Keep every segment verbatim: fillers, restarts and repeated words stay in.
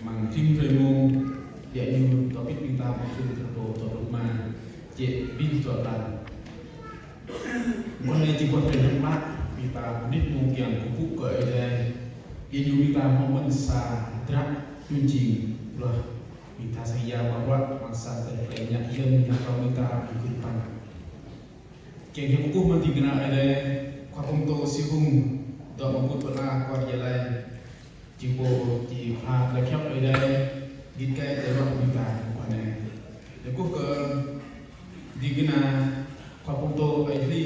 Amăng rĭm hrơi mông, yă ñu dŏ pĭt ƀing ta mơ̆ng thun dua rơbâo dua pluh rơma, jĕ ƀing dua pran. Mơ̆ng anai jing ƀuh hrơi hiam klă, ƀing ta mơnit mông kiăng kơkuh pơpŭ kơ Ơi Adai. Yă ñu ƀing ta hmâo mơ̆n sa hơdră, ñu jing bruă ƀing ta sang Yang mă bruă, amăng sang Ơi Adai plei ngă hiam, ngă prong ƀing ta ƀing gơ̆ pran. Kiăng hiăp kơkuh mơ̆ng ding kơna Ơi Adai, khua pơtô Siu Hung, dŏ mơ̆ng put pơala kual Gia Lai. Jing pô či pha tơlơi pơhiăp Ơi Adai, git gai tơlơi ruah ƀing ta mơguah anai. Kơkuh kơ ding kơna khua pơtô Ơi Hli,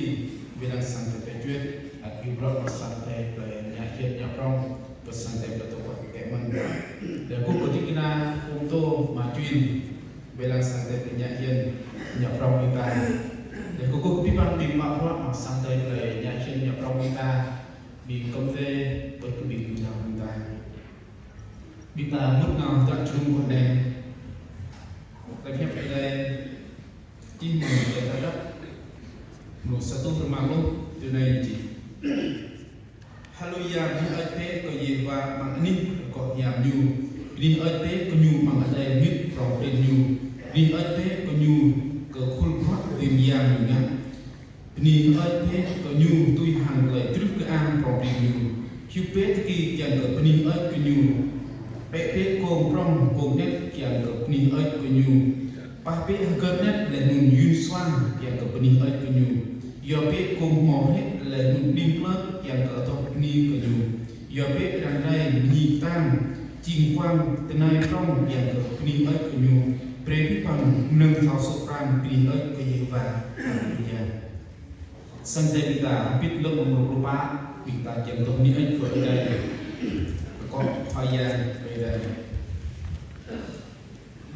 wai lăng sang Ơi Adai plei Čuet, ăt ƀing bruă amăng sang Ơi Adai plei ngă hiam ngă prong, kơ sang Ơi Adai plei tơguah kơ mơ̆n. Kơkuh kơ ding kơna khua pơtô Ma Čuin, wai lăng sang Ơi Adai plei ngă hiam ngă prong ƀing ta. Kơkuh kơ ƀing păng ƀing mă bruă amăng sang Ơi Adai plei ngă hiam ngă prong ƀing ta. Ƀing kơm tê, pơ̆t kơ ƀing gơñu ƀing ta. Ƀing ta mŭt nao hơdră jơnum mơguah anai. Tơlơi pơhiăp Ơi Adai čih mơ̆ng Yesaya, mrô sa rơtuh rơma pluh, tui anai čih: Haleluya, bơni hơơč bĕ kơ Yêhôwa amăng anih rơgoh hiam Ñu. Bơni hơơč bĕ kơ Ñu amăng adai mơnit prong prin Ñu. Bơni hơơč bĕ kơ Ñu kơ khul bruă dưi mơyang Ñu ngă. Bơni hơơč bĕ kơ Ñu tui hăng tơlơi truh kơ-ang prong prin Ñu. Hyu bĕ tơki kiăng kơ bơni hơơč kơ Ñu. Bĕ bĕ kông prong kông anet kiăng kơ bơni hơơč kơ Ñu. Pah bĕ hơgơt anet laih anŭn yun suang kiăng kơ bơni hơơč kơ Ñu. Yua bĕ kông hmâo hrĕ laih anŭn đĭng klơt kiăng kơ adoh bơni kơ Ñu. Yua bĕ arăng rai mơñi kơtang, čing kuang tơnai prong kiăng kơ bơni hơơč kơ Ñu. Brơi abih bang mơnơ̆ng thâo sŏk pran bơni hơơč kơ Yêhôwa. Haleluya. Sang Ơi Adai ƀing ta, hơbĭt lơ̆m mrô pluh pă, ƀing ta kiăng dŏ bơni hơơč kơ Ơi Adai. Kơ Khua Yang Ơi Adai.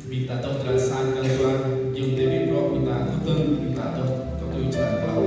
Ƀing ta dŏ črăn sa, črăn dua, yơ̆ng tơlơi ƀing bruă ƀing ta kơtơ̆ng, ƀing ta dŏ kơ tui črăn klâo.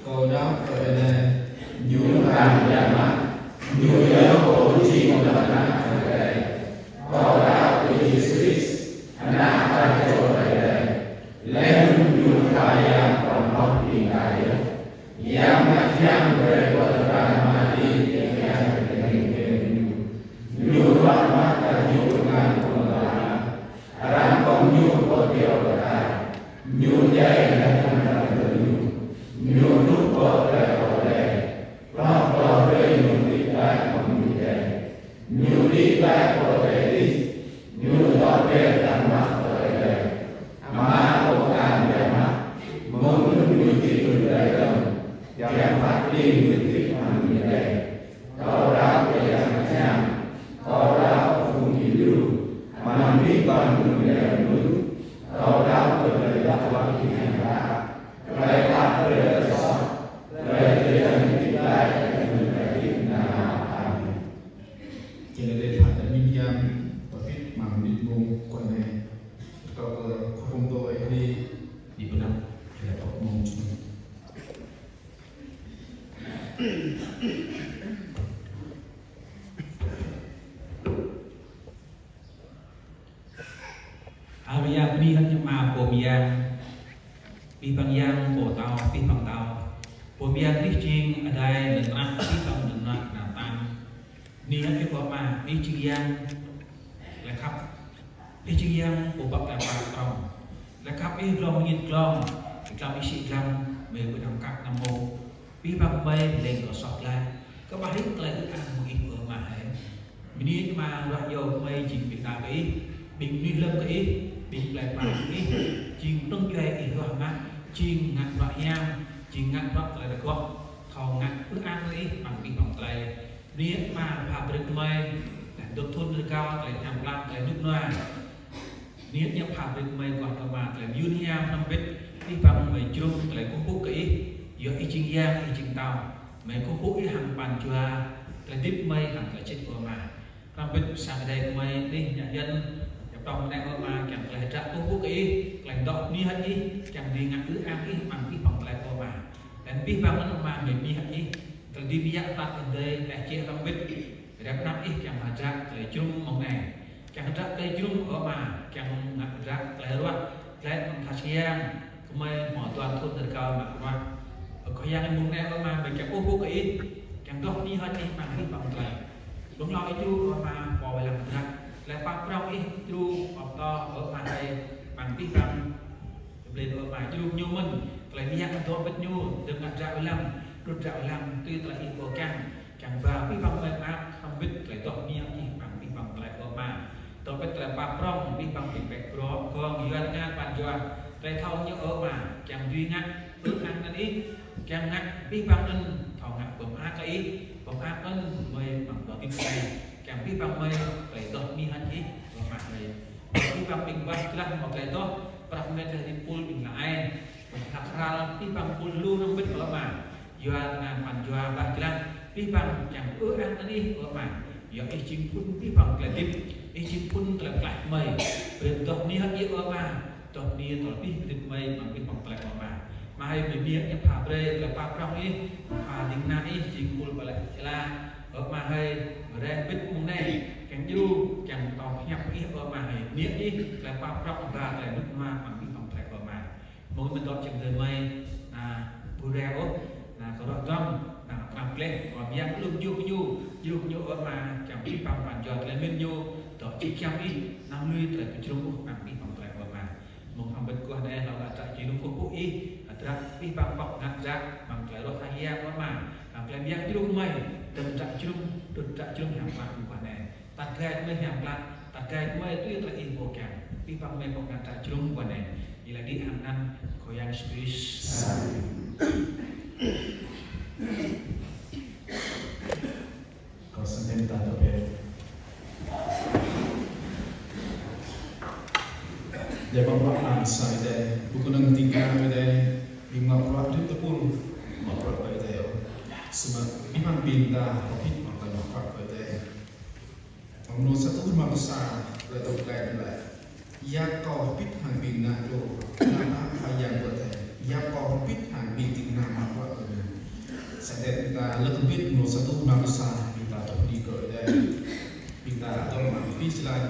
Kâo đaŏ kơ Ơi Adai, Ñu hlăm Yang Mơak, Ñu yơh Pô jing Ană Ơi Adai. Kâo đaŏ kơ Yêsu Krist, Ană Pha čô Ơi Adai, laih anŭn Ñu Khua Yang Pô hơ̆k ƀing ta yơh. Yang Bơngăt Hiam brơi pơtơnap Mari tui Yang Bơngăt Hiam Ñu. Ñu ruah mă ta jing pơngan pơngalah. Arăng kông Ñu Pô Pioh Pơtao. Ñu djai laih anŭn arăng dŏ Ñu. Ñu truh pơ tơlơi pơtao. Hloh pơtao Ñu đĭ glaĭ mơ̆ng djai. Ñu đĭ glaĭ pơ tơlơi adih. Ñu dŏ ƀơi tơnah mơ̆ng tơlơi adih. Ama Pô kơang biă mă. Mơ̆ng anŭn Ñu či trŭn rai dơ̆ng. Kiăng phat kơđi mơ̆ng djai. Kâo đaŏ kơ Yang Bơngăt Hiam, kâo đaŏ kơ phung djru, amăng abih bang mơnuih. Kâo đaŏ kơ tơlơi rơbat ƀing hiam klă, tơlơi pap brơi tơlơi soh, tơlơi tơriăng hơdip glaĭ, tơlơi hơdip nanao. Amen. Jing lĕ phat tơlơi mơyang, pơpĭt mơ̆ng mơnit mông kơ anai. Kâo kơ khŏm dŏ ih đi, đi pơnăp, lĕ pơpĭt mông čun. Haleluya, bơni hơ̆k Ama Pô Mơyang, abih bang yang Pô Pơtao, abih bang pơtao. Pô Mơyang Ih jing Adai lŏn tơnah, abih bang lŏn tơnah nao tan. Bơni hơ̆k Ih Pô Ama, Ih jing Yang tơlơi khăp. Ih jing Yang Pô pap tơlơi pap prŏng. Tơlơi khăp Ih glông mơñit glông, tơlơi glăm Ih sĭ glăm, mơi ƀu djơ̆ kăk năm mông. Abih bang mơi lêng kơ soh glaĭ. Kơƀah hĭ tơlơi ư ang mơ̆ng Ih Pô Ama hơi. Bơni Ama ruah iâu mơi jing ƀing đaŏ kơ Ih, ƀing mơnuih lơ̆m kơ Ih, ƀing plơi pla kơ Ih, jing pơtŭng djuai Ih ruah mă, jing ngă bruă hiam, jing ngă bruă tơlơi rơgoh, thâo ngă ư ang kơ Ih amăng abih bang tơlơi. Bơni Ama pha brơi kơ mơi, laih dŏ thŭn rơgao tơlơi hiam klă, tơlơi rơnŭk rơnua. Bơni Ama pha brơi kơ mơi guah kơ Ama tơlơi mơyun hiam hrŏm hơbĭt, abih bang mơi jrŭm tơlơi kơkuh pơpŭ kơ Ih, yua Ih jing Yang, Ih jing Pơtao. Mơi kơkuh pơpŭ Ih hăng pran jua, tơlơi hơdip mơi hăng tơlơi sĭt Ama. Hrŏm hơbĭt sang Ơi Adai kơ mơi, Ih ñă yăn, ñă prŏng mơnai Ama, kiăng tơlơi hơdră kơkuh pơpŭ kơ Ih, tơlơi dŏ bơni hơ̆k Ih, kiăng bơni ngă ư ang Ih amăng abih bang tơlơi Ama. Laih abih bang anŭn Ama mơi bơni hơ̆k Ih, tơlơi đĭ mơyă tat ƀơi adai, laih jĕ hrŏm hơbĭt, rep anăp Ih kiăng hơdră tơlơi jrŭm mông anai. Kiăng hơdră tơlơi jrŭm Ama, kiăng ngă hơdră tơlơi ruah, tơlơi mơ̆ng tha siang, kơ mơi hmâo dua thŭn rơgao mă ruah. Ơ Khua Yang mông anai Ama, mơi kiăng kơkuh pơpŭ kơ Ih, kiăng dŏ bơni hơ̆k Ih amăng abih bang tơlơi. Bơni hơ̆k Ih djru Ama, pô wai lăng hơdră, tơlơi pap prŏng Ih djru, pap tơlơi Ama hơi, amăng abih bang Tơlơi ƀlĕ Ama djru ñu mơ̆n, tơlơi mơyang dŏ ƀơi ñu, dơ̆ng ngă hơdră wai lăng, đut hơdră wai lăng, tui tơlơi Ih pô kiăng, kiăng ba abih bang mơi mơak, hrŏm hơbĭt tơlơi dŏ bơni Ih amăng abih bang tơlơi Ama. Dŏ ƀơi tơlơi pap prŏng, abih bang ƀing pĕ brô, gơ̆ng, yua tơngan pran jua, tơlơi thâo ñu Ama, kiăng dưi ngă, ư ang anăn Ih, kiăng ngă, abih bang anŭn, thâo ngă pơmơak kơ Ih, pơmơak anŭn, mơi amăng dŏ hơdip anai, kiăng abih bang mơi, tơlơi dŏ bơni hơ̆k Ih, pơmơak mơi. Abih bang ƀing bah jơlah mă tơlơi dŏ, prăk mĕt tơlơi hơdip pul ƀing lăi. Mơ̆ng hlăk hral abih bang pul lu hrŏm hơbĭt Ama. Yua tơngan pran jua bah jơlah abih bang kiăng ư ang anăn Ih Ama. Yua Ih jing phŭn abih bang tơlơi hơdip, Ih jing phŭn tơlơi pơklaih mơi. Brơi dŏ bơni hơ̆k Ih Ama. Dŏ bơni tơlơi abih hơdip mơi amăng abih bang tơlơi Ama. Ama hơi bơni hơ̆k Ih pha brơi tơlơi pap prŏng Ih, pha ding kơna Ih jing pul pơlai jơlah. Ama hơi brơi hơbĭt mông anai, kiăng djru, kiăng tơlơi hiăp Ih Ama hơi. Bơni hơ̆k Ih, tơlơi pap prŏng ba tơlơi rơnŭk rơnua amăng abih bang tơlơi Ama. Mơ̆ng mơ̆n dŏ čang dơ̆ng mơi, na, ƀu rai ôh, na, kơ rŏ dŏng, na, prap gleh, kơ mơyang lŭm djru kơ ñu, djru kơ ñu Ama, kiăng abih bang pran jua tơlơi mĭn ñu, dŏ či kiăng Ih, anăm lui tơlơi pơjrŭng ôh amăng abih bang tơlơi Ama. Mơ̆ng hrŏm hơbĭt guah anai, hlâo kơ hơdră či rŭng kơkuh pơpŭ Ih, hơdră abih bang pŏk ngă hơdră, amăng tơlơi ruah hăng Yang Ama, amăng tơlơi mơyang djru kơ mơi, dơ̆ng hơdră jrŭm, dơ̆ng hơdră jrŭm hiam klă mơ̆ng guah anai. Tat gai kơ mơi hiam klă, tat gai kơ mơi tui tơlơi Ih pô kiăng. Abih bang mơi pŏk ngă hơdră jrŭm guah anai. Ih laĭ hăng anăn Khua Yang Yêsu Krist. Amen. Kâo sơnăm ta tơpĕ. Djai ƀơ̆ng huă anăn sa Ơi Adai, ƀu kơnơ̆ng ding kơna Ơi Adai, ƀing mă bruă hơdip tơpul, mă bruă Ơi Adai ôh. Samơ̆ abih bang ƀing ta, hơbĭt mă bruă Ơi Adai. Amăng Rôm sa tơjuh rơma pluh sa, tơlơi dŏ glaĭ ñu laĭ: Yap kâo hơbĭt hăng ƀing ană čô, ană Khua Yang Ơi Adai. Yap kâo hơbĭt hăng ƀing ding kơna mă bruă kơ ñu. Lơ̆m hơbĭt mơnuih sa tŭ nao pơ sa, ƀing ta dŏ bơni kơ Ơi Adai. Ƀing ta dŏ mă pĭ sơlai.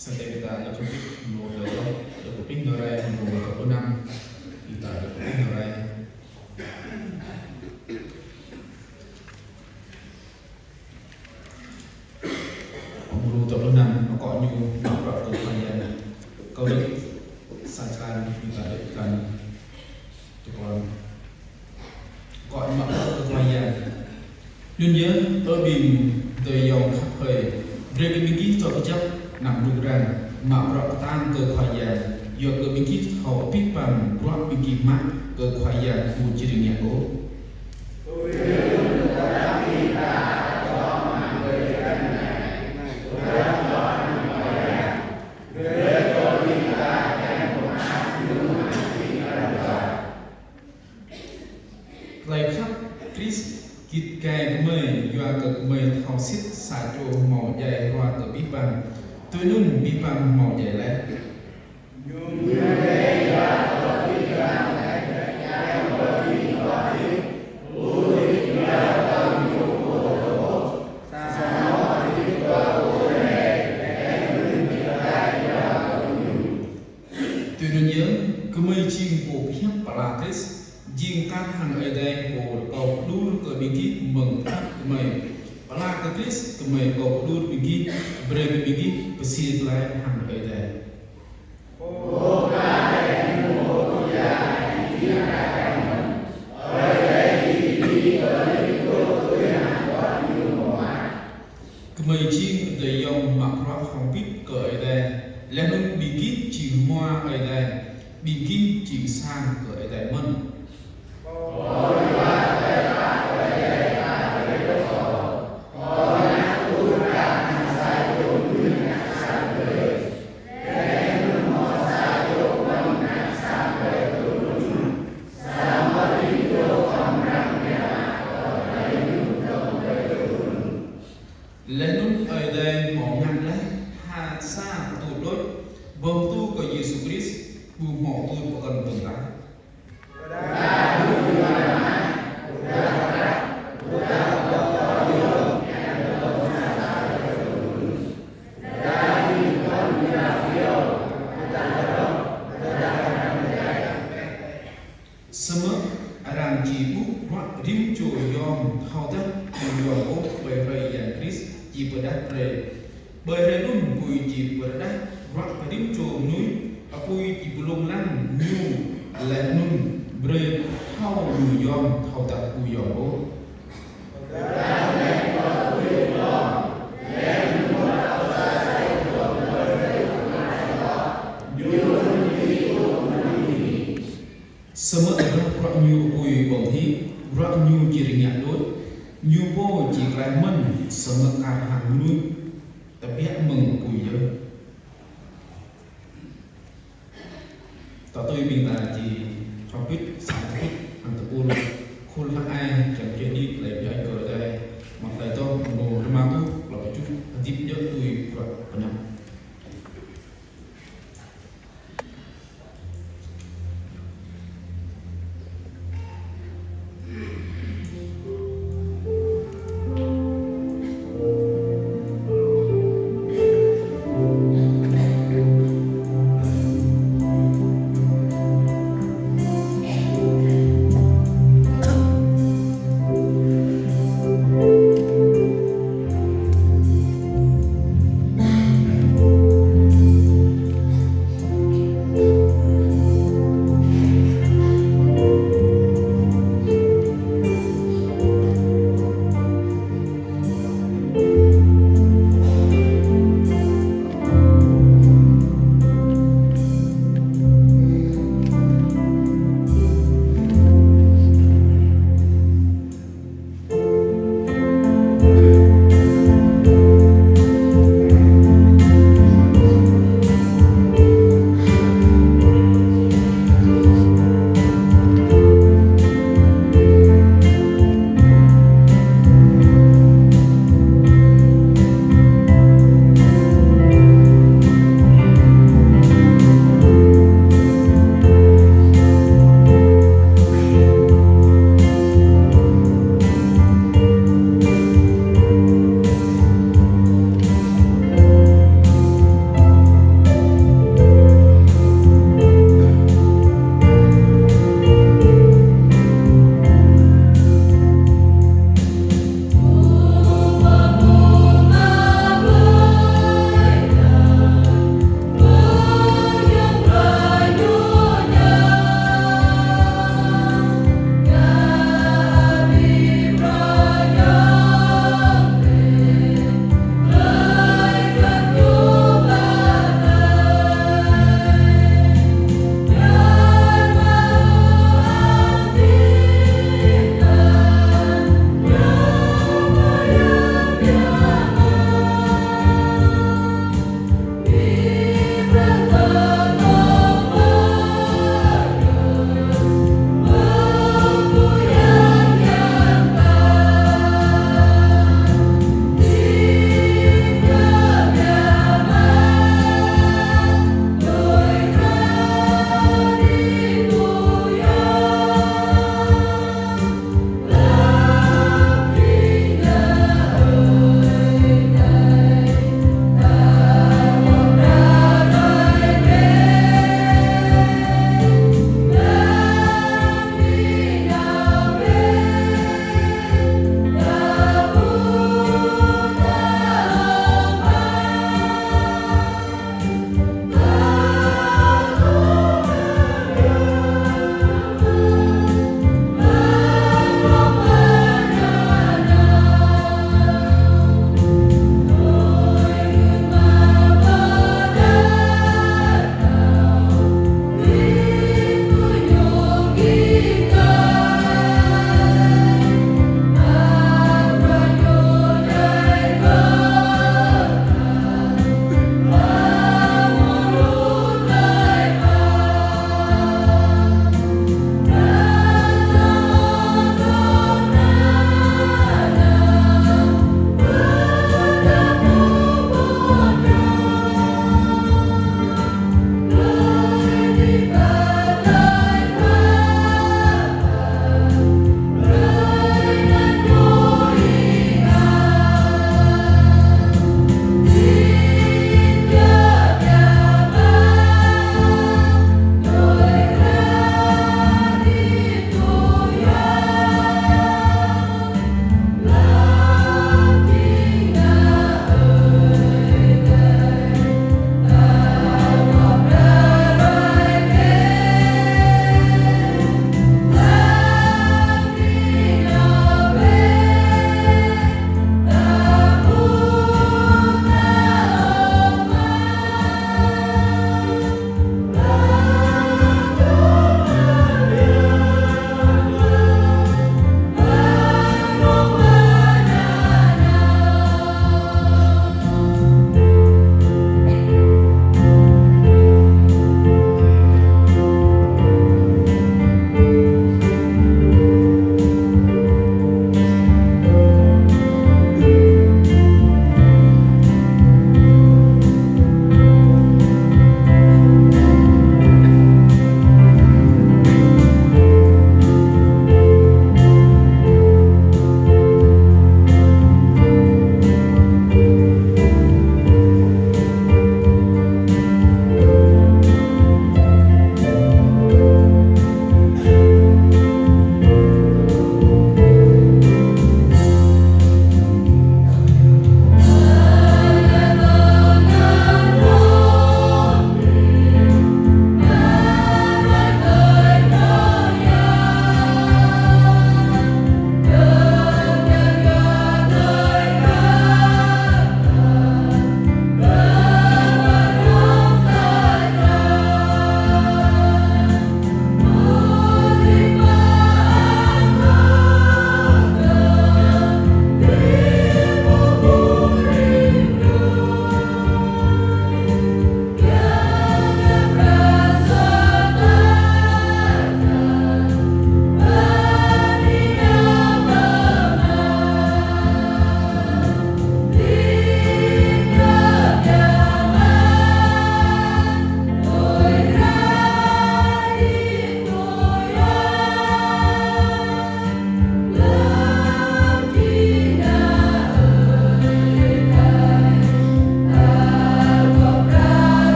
Sa tơlơi ƀing ta lăp hơbĭt mơ̆ng tơlơi, lăp hơbĭt nao rai mơ̆ng tơlơi pơnăm, ƀing ta lăp hơbĭt nao rai. Mơ̆ng tơlơi pơnăm, akŏ ñu mă bruă kơ Khua Yang. Kâo đŏk sa črăn, ƀing ta đŏk kăn tơkon. Akŏ ñu mă bruă kơ Khua Yang. Anŭn yơh, ơ ƀing adơi ayŏng khăp hơi, brơi kơ ƀing gih dŏ kơjăp anăm rŭng răng, mă bruă kơtang kơ Khua Yang, yua kơ ƀing gih thâo abih bang bruă ƀing gih mă kơ Khua Yang ƀu či rơngiă ôh. Tơlơi khăp Krist git gai gơmơi, yua kơ gơmơi thâo sĭt sa čô hmâo djai hrua kơ abih bang, tui anŭn abih bang hmâo djai laih. Tui anŭn yơh, gơmơi jing pô pơhiăp pơala Krist, jing kar hăng Ơi Adai pô rơkâo pơđur kơ ƀing gih mơ̆ng tơnap gơmơi. Pơala kơ Krist gơmơi rơkâo pơđur ƀing gih, brơi kơ ƀing gih pơsir glaĭ hăng Ơi Adai. Gơmơi jing adơi ayŏng mă bruă hơbĭt kơ Ơi Adai, laih anŭn ƀing gih jing hmua Ơi Adai, ƀing gih jing sang kơ Ơi Adai mơ̆n. Laih anŭn Ơi Adai hmâo ngă laih ha sa pơtŭ đôč, ƀơi pơtŭ kơ Yêsu Krist, ƀu hmâo tŭ pơkŏn ƀơ̆ng tah. Samơ̆ arăng či ƀuh bruă rĭm čô yom thâo tah ƀu yom ôh ƀơi hrơi Yang Krist či pơrơđah brơi. Ƀơi hrơi anŭn apui či pơrơđah bruă kơ rĭm čô mơnuih, apui či pơlông lăng ñu laih anŭn brơi thâo ñu yom thâo tah ƀu yom ôh. Samơ̆ tơdah bruă ñu apui ƀơ̆ng hĭ, bruă ñu či rơngiă đôč, ñu pô či klaih mơ̆n, samơ̆ kar hăng mơnuih tơbiă mơ̆ng apui yơh. Ta tui ƀing ta či hrŏm hơbĭt, sa hơbĭt, hăng tơpul, khul hăng ai, čang čeh đĭ, tơlơi pơyơr kơ Ơi Adai, mă tơlơi tŏ, mơ̆ng rơma tuh, klâo pluh tơjuh, hơdip djơ̆ tui bruă pơñăp.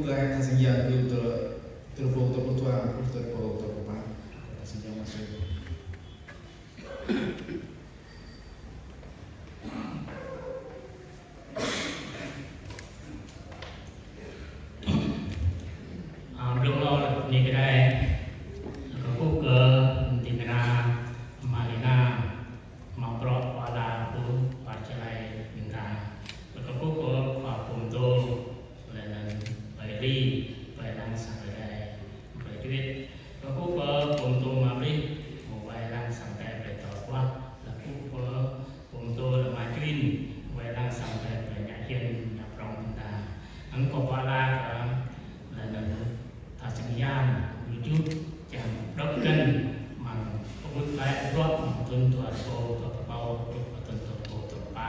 Tơlơi tha sang yang gưl tơ, tơlơi pô tơlơi pơtua, tơlơi pô tơlơi pơpă. Tha sang yang mơsêh. Ơ, blung lơ anai kơ đai, kơkuh kơ ding kơna Malina, mă bruă pơala pơpă čơlai ƀing ta. Kơkuh kơ khua pơtô, laih anŭn ƀơi ri, ƀơi lăng sang Ơi Adai, ƀơi čuit. Kơkuh kơ pơtô mă brơi, mơ̆ ƀơi lăng sang Ơi Adai ƀơi tơlơi pơpă. Kơkuh kơ pơtô lơ̆m mă čuit, ƀơi lăng sang Ơi Adai ƀơi ñă hiên, ñă prong ƀing ta. Anŭn kơ pơala kơ, laih anŭn tha sang yang, gưl čuh, čang dŏ găn, mơ̆ng pơƀut ƀai bruă, mơ̆ng thŭn dua rơbâo dua pluh pă, truh pơ thŭn dua rơbâo dua pluh pă.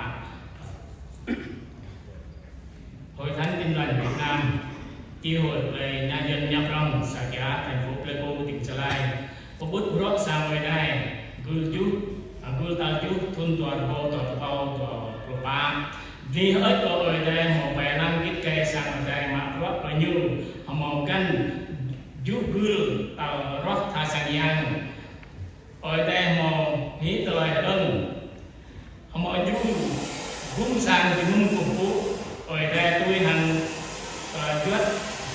Hội Thánh Tin Lành Việt Nam, Chi hội Plei Ña Yuăn Ña Prong, xã Kia, thành phố Pleiku, tỉnh Gia Lai, pơƀut bruă sang Ơi Adai, gưl čuh, à, gưl tal čuh, thŭn dua rơbâo dua pluh pă, dua pluh pă. Bơni hơơč kơ Ơi Adai hmâo ƀơi lăng git gai sang Ơi Adai mă bruă kơ ñu, hmâo găn juh gưl tal rŏh tha sang yang. Ơi Adai hmâo hĭ tơlơi hơđơ̆ng. Hmâo ñu gum sang jơnum kơkuh pơpŭ. Ơi Adai tui hăng, ơ, juăt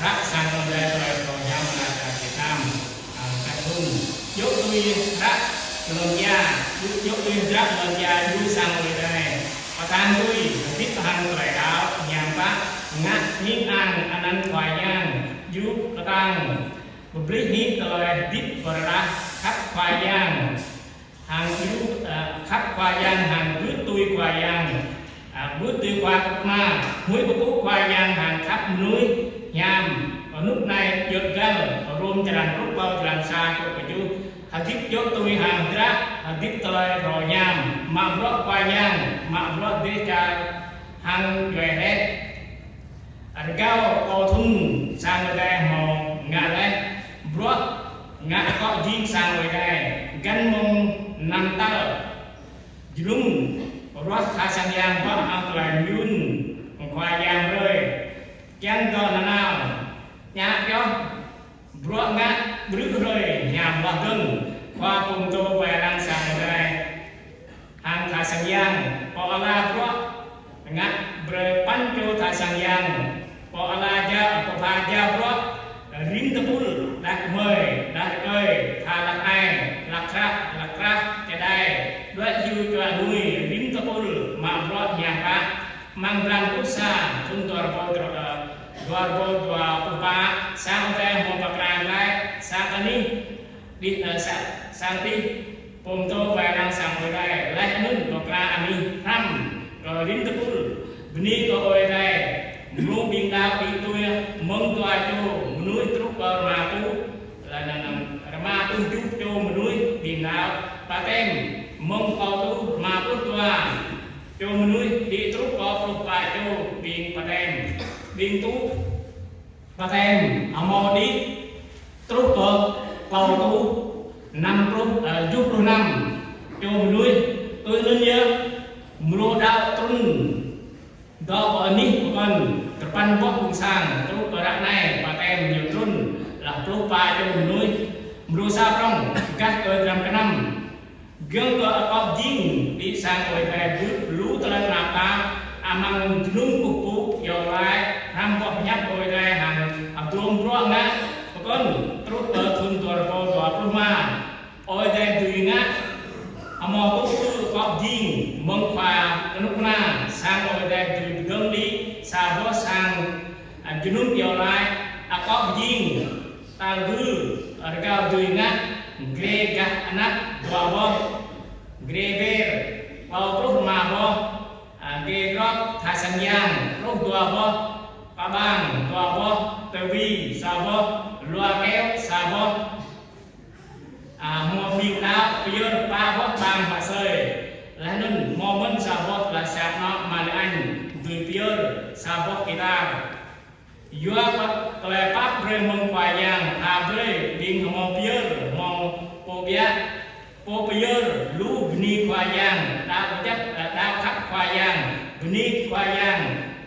hră sang Ơi Adai tơlơi pơhiam ană čar Việt Nam, ơ, kăt hung. Djơ̆ tui hră lŏn ia, djơ̆ tui hră lŏn ia ñu sang Ơi Adai. Pơtăn tui, hơdip hăng tơlơi đaŏ, hiam pă, ngă hing ang anăn Khua Yang, ñu kơtang. Pơplih hĭ tơlơi hơdip pơrơđah khăp Khua Yang. Hăng ñu, ơ, khăp Khua Yang hăng gưt tui Khua Yang. Ơ, gưt tui Khua Ama, huĭ pơpŭ Khua Yang hăng khăp mơnuih hiam. Rơnŭk anai djơ̆ găl, Rôm črăn pluh klâo, črăn sa truh kơ tơjuh. Hơdip djơ̆ tui hăng hơdră, hơdip tơlơi phrâo hiam. Mă bruă Khua Yang, mă bruă dêh čar hăng djuai hrĕ. Rơgao klâo thŭn sang Ơi Adai hmâo ngă laih, bruă ngă akŏ jing sang Ơi Adai, găn mơ̆ng năm tal. Jơnum ruah tha sang yang hmâo hăng tơlơi mơyŭn Khua Yang brơi. Kiăng kơ nanao, ñă pioh, bruă ngă ƀrư̆ hrơi hiam hloh dơ̆ng, khua pơtô ƀơi lăng sang Ơi Adai hăng tha sang yang, pơala bruă ngă brơi păn čô tha sang yang, pơala ja, pơpha ja bruă rĭm tơpul, đah kơmơi, đah rơkơi, tha hlăk ai, hlăk krah, hlăk krah, čơđai, đuaĭ hyu čuă hnui, rĭm tơpul, mă bruă hiam pă. Amăng blan pluh sa, thŭn dua rơbâo dua, ơ, dua rơbâo dua pluh pă, sang Ơi Adai hmâo pơkra laih, sang anih, đih, ơ, sa-, sang tih, pơtô ƀơi lăng sang Ơi Adai, laih anŭn pơkra anih hrăm, kơ rĭm tơpul, bơni kơ Ơi Adai, mơ̆ng ƀing đaŏ đĭ tui, mơ̆ng dua čô mơnuih truh kơ rơma rơtuh, laih anŭn rơma rơtuh juh čô mơnuih ƀing đaŏ, baptem, mơ̆ng klâo rơtuh rơma pluh dua čô mơnuih đĭ truh kơ pluh pă čô ƀing baptem, ƀing tŭ baptem, hmâo đĭ truh kơ klâo rơtuh năm pluh, ơ, juh pluh năm čô mơnuih, tui anŭn yơh, mrô đaŏ trŭn dŏ pơ anih pơkŏn, tơpăn boh ƀuôn sang, truh kơ ră anai, baptem ñu trŭn, laih pluh pă čô mơnuih, mrô sa prŏng, gah kơ dram kơnăm. Giŏng kơ akŏ jing, đĭ sang Ơi Adai bưp lu tơlơi tơnap tap, amăng jơnum kơkuh pơpŭ, iâu laĭ, hrăm boh hiăp Ơi Adai hăng, hăng hơdrôm bruă ngă, pơkŏn, truh kơ thŭn dua rơbâo dua pluh rơma. Ơi Adai dưi ngă, hmâo tŭ tui akŏ jing, mơ̆ng khua kơnuk kơna, sang Ơi Adai dưi pơdơ̆ng đĭ, sa boh sang, a, jơnum iâu laĭ, akŏ jing, tal gưl, rơgao dưi ngă, grê gah anăp, dua boh, grê ƀer, klâo pluh rơma boh, a, grê grŏp, tha sang yang, pluh dua boh, pơƀang, dua boh, tơwi, sa boh, lua keo, sa boh, a, hmâo ƀing đaŏ pơyơr pă boh ƀang mă asơi. Laih anŭn hmâo mơ̆n sa boh tơlơi sat nŏ mă lĕ añ, dưi pơyơr sa boh kitar. Yua kơ tơlơi pap brơi mơ̆ng Khua Yang, pha brơi ƀing hmâo pơyơr, hmâo pô ƀiă, pô pơyơr, lu bơni Khua Yang, đaŏ pơčăt, đaŏ khăp Khua Yang, bơni Khua Yang.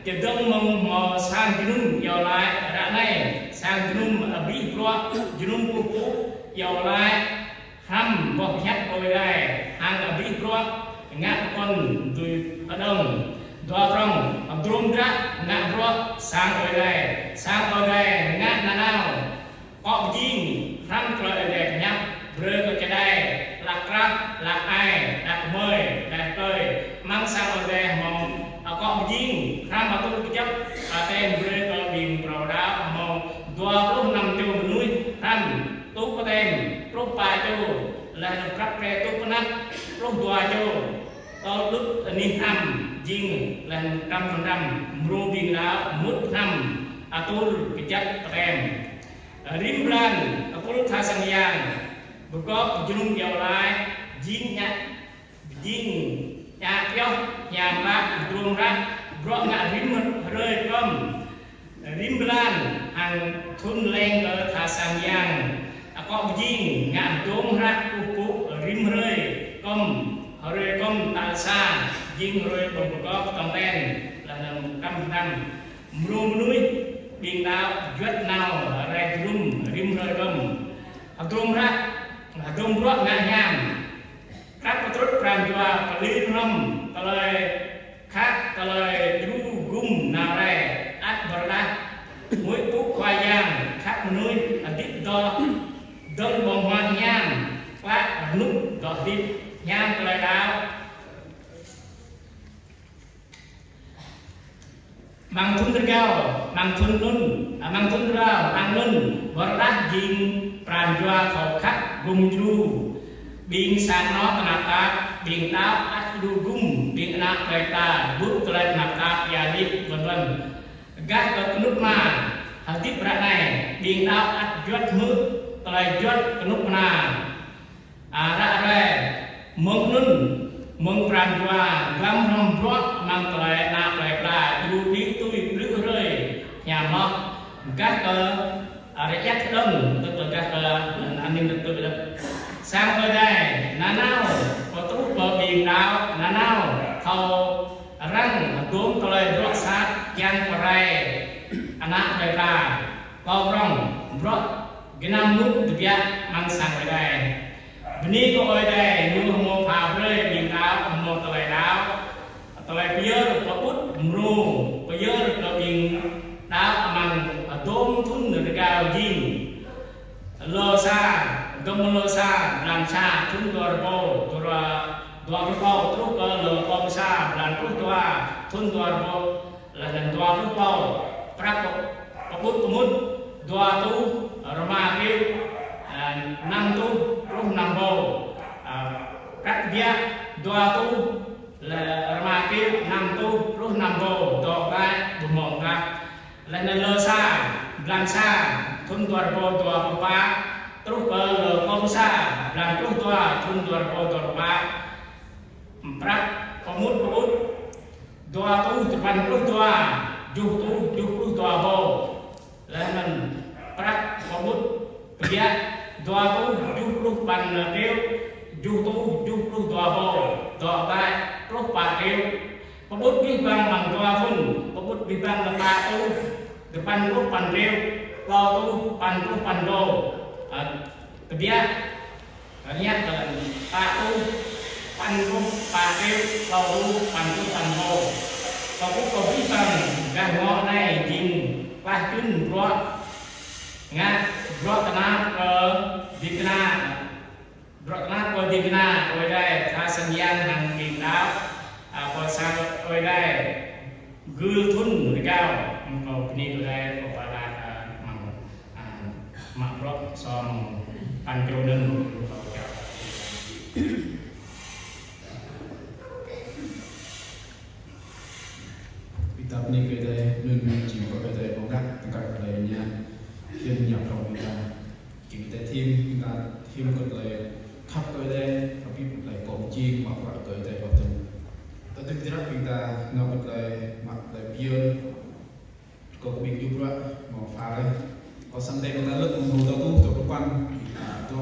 Čơdơ̆ng mơ̆ng hmâo sang jơnum iâu laĭ ră anai, sang jơnum abih bruă, jơnum kơkuh pơpŭ iâu laĭ hrăm boh hiăp Ơi Adai, hăng abih bruă ngă pơkŏn dưi pơđơ̆ng. Dua prŏng, hơdrôm hră ngă bruă sang Ơi Adai, sang Ơi Adai ngă nanao. Akŏ pơjing hrăm tơlơi Ơi Adai pơhiăp, brơi kơ čơđai, hlak krah, hlak ai, đah kơmơi, đah kơtơi, amăng sang Ơi Adai hmâo akŏ pơjing hrăm atur kơjăp, pơtĕm brơi kơ ƀing phrâo đaŏ hmâo dua pluh năm čô mơnuih hrăm, tŭ pơtĕm truh pă čô, laih anŭn prăp pre tŭ pơnăk pluh dua čô. Tơl đŭt anih hrăm jing laih anŭn pơhrăm pơhrăm mrô ƀing đaŏ mŭt hrăm atur kơjăp pơtĕm. Rĭm blan, tơpul tha sang yang, pơgop jơnum iâu laĭ, jing ñă, jing ñă pioh, hiam klă, hơdrôm hră, bruă ngă rĭm hrơi pơm. Rĭm blan, hăng thŭn leng kơ tha sang yang, akŏ pơjing, ngă hơdrôm hră kơkuh pơpŭ, rĭm hrơi pơm, hrơi pơm tal sa, jing hrơi pơm pơgop tong ten, laih anŭn pơhrăm pơhrăm. Mrô mơnuih ƀing đaŏ juăt nao rai jơnum rĭm hrơi pơm. Hơdrôm hră, hơdrôm bruă ngă hiam. Krăp pơtrŭt pran jua pơlir hrŏm tơlơi khă, tơlơi djru gum nao rai, ăt pơrơđah. Huĭ pŭ Khua Yang khăp mơnuih hơdip dŏ, dơ̆ng ƀơ̆ng huă hiam klă rơnŭk dŏ hơdip, hiam tơlơi đaŏ. Amăng thŭn rơgao, amăng thŭn anŭn, amăng thŭn rơgao, amăng anŭn, pơrơđah jing pran jua thâo khăp gum djru. Ƀing sang anŏ tơnap tap, ƀing đaŏ ăt djru gum, ƀing ană plơi pla, ƀuh tơlơi tơnap tap, ia hơdip, vân vân. Gah kơ kơnuk kơna, hơdip ră anai, ƀing đaŏ ăt juăt hmư̆ tơlơi juăt kơnuk kơna. A, ră ruai, mơ̆ng anŭn, mơ̆ng pran jua, glăm hrŏm bruă, amăng tơlơi ană plơi pla, djru đĭ tui, blư̆ hrơi, hiam hloh, gah kơ, a, rơiăt hơđơ̆ng, tơl gah kơ, an ninh trật tự đơ̆ng. Sang Ơi Adai, nanao, pơtruh pơ ƀing đaŏ, nanao, thâo răng, hơdôm tơlơi bruă sat, kiăng pơrai, ană plơi pla, kâo prŏng, bruă, gơnam mŭt tơbiă, amăng sang Ơi Adai. Bơni kơ Ơi Adai, ñu hmâo pha brơi ƀing đaŏ, hmâo tơlơi đaŏ, tơlơi pơyơr, pơƀut mrô, pơyơr kơ ƀing đaŏ amăng hơdôm thŭn rơgao jing. Lơ sa, dơ̆ng lơ sa, blan sa, thŭn dua rơbâo, dua, dua pluh rơbâo, truh kơ lơ kôm sa, blan pluh dua, thŭn dua rơbâo, laih anŭn dua pluh rơbâo, prăk pơ-, pơƀut pơmŭt, dua rơtuh rơma rơkriu, a, năm rơtuh pluh năm rơbâo, a, prăk tơbiă, dua rơtuh, lơ, rơma rơkriu, năm rơtuh pluh năm rơbâo, dŏ glaĭ, ƀu hmâo mơ̆ng gah. Laih anŭn lơ sa, blan sa, thŭn dua rơbâo dua pluh pă, truh kơ lơ kôm sa, blan pluh dua, thŭn dua rơbâo dua pluh pă, prăk pơmŭt pơƀut, dua rơtuh dua păn pluh dua, tơjuh rơtuh tơjuh pluh dua rơbâo. Laih anŭn prăk pơƀut tơbiă, dua rơtuh tơjuh pluh păn rơkriu, tơjuh rơtuh tơjuh pluh dua rơbâo, dŏ glaĭ pluh pă rơkriu. Pơƀut abih bang amăng dua thŭn, pơƀut abih bang lơ pă rơtuh dua păn pluh păn rơkriu, klâo rơtuh păn pluh păn rơbâo. A, tơbiă, rơñăt tơlơi pă rơtuh păn pluh pă rơkriu, klâo rơtuh păn pluh păn rơbâo. Kâo ƀuh kơ abih bang gah ngŏ anai jing klah čun bruă ngă, bruă tơnap kơ ding kơna. Bruă tơnap kơ ding kơna, Ơi Adai, tha sang yang hăng ƀing đaŏ, a, kơ sang Ơi Adai, gưl thŭn rơgao, kâo bơni kơ Ơi Adai, kâo pơala, a, mơ̆ng, a, mă bruă song păn čô anŭn, kâo čăp. Ƀing ta bơni kơ Ơi Adai, anŭn jing bruă Ơi Adai pơngăt, tơngăt Ơi Adai ña, hiam ña prŏng ƀing ta. Kơ ƀing ta thim, ƀing ta thim kơ tơlơi khăp kơ Ơi Adai, abih tơlơi akŏ pơjing, mă bruă kơ Ơi Adai pơtŭ. Tơdơi ƀing ta ră ƀing ta ngă kơ tơlơi, mă tơlơi pơyơr, kơ ƀing djru bruă, mă pha laih. Kâo săm đe ƀing ta lơ̆k mơ̆ng dua rơtuh dua pluh păn, ƀing ta dŏ.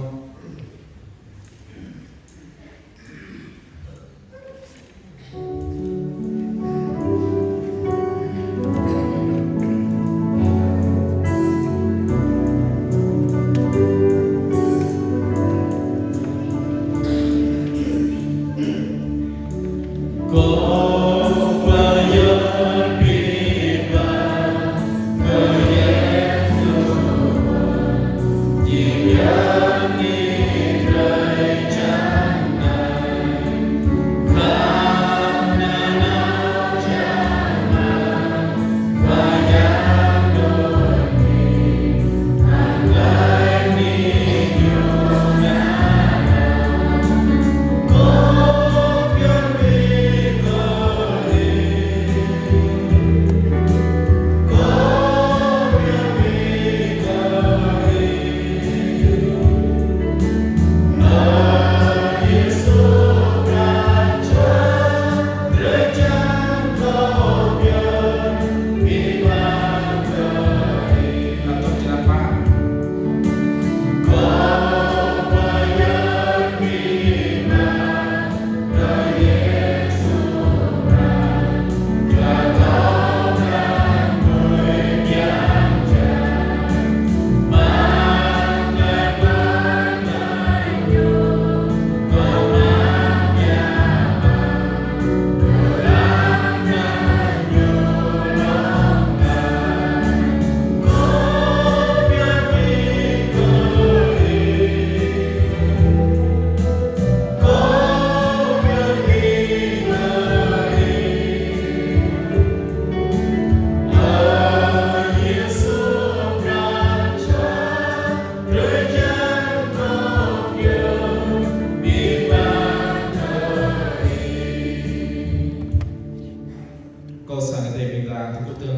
Tơ,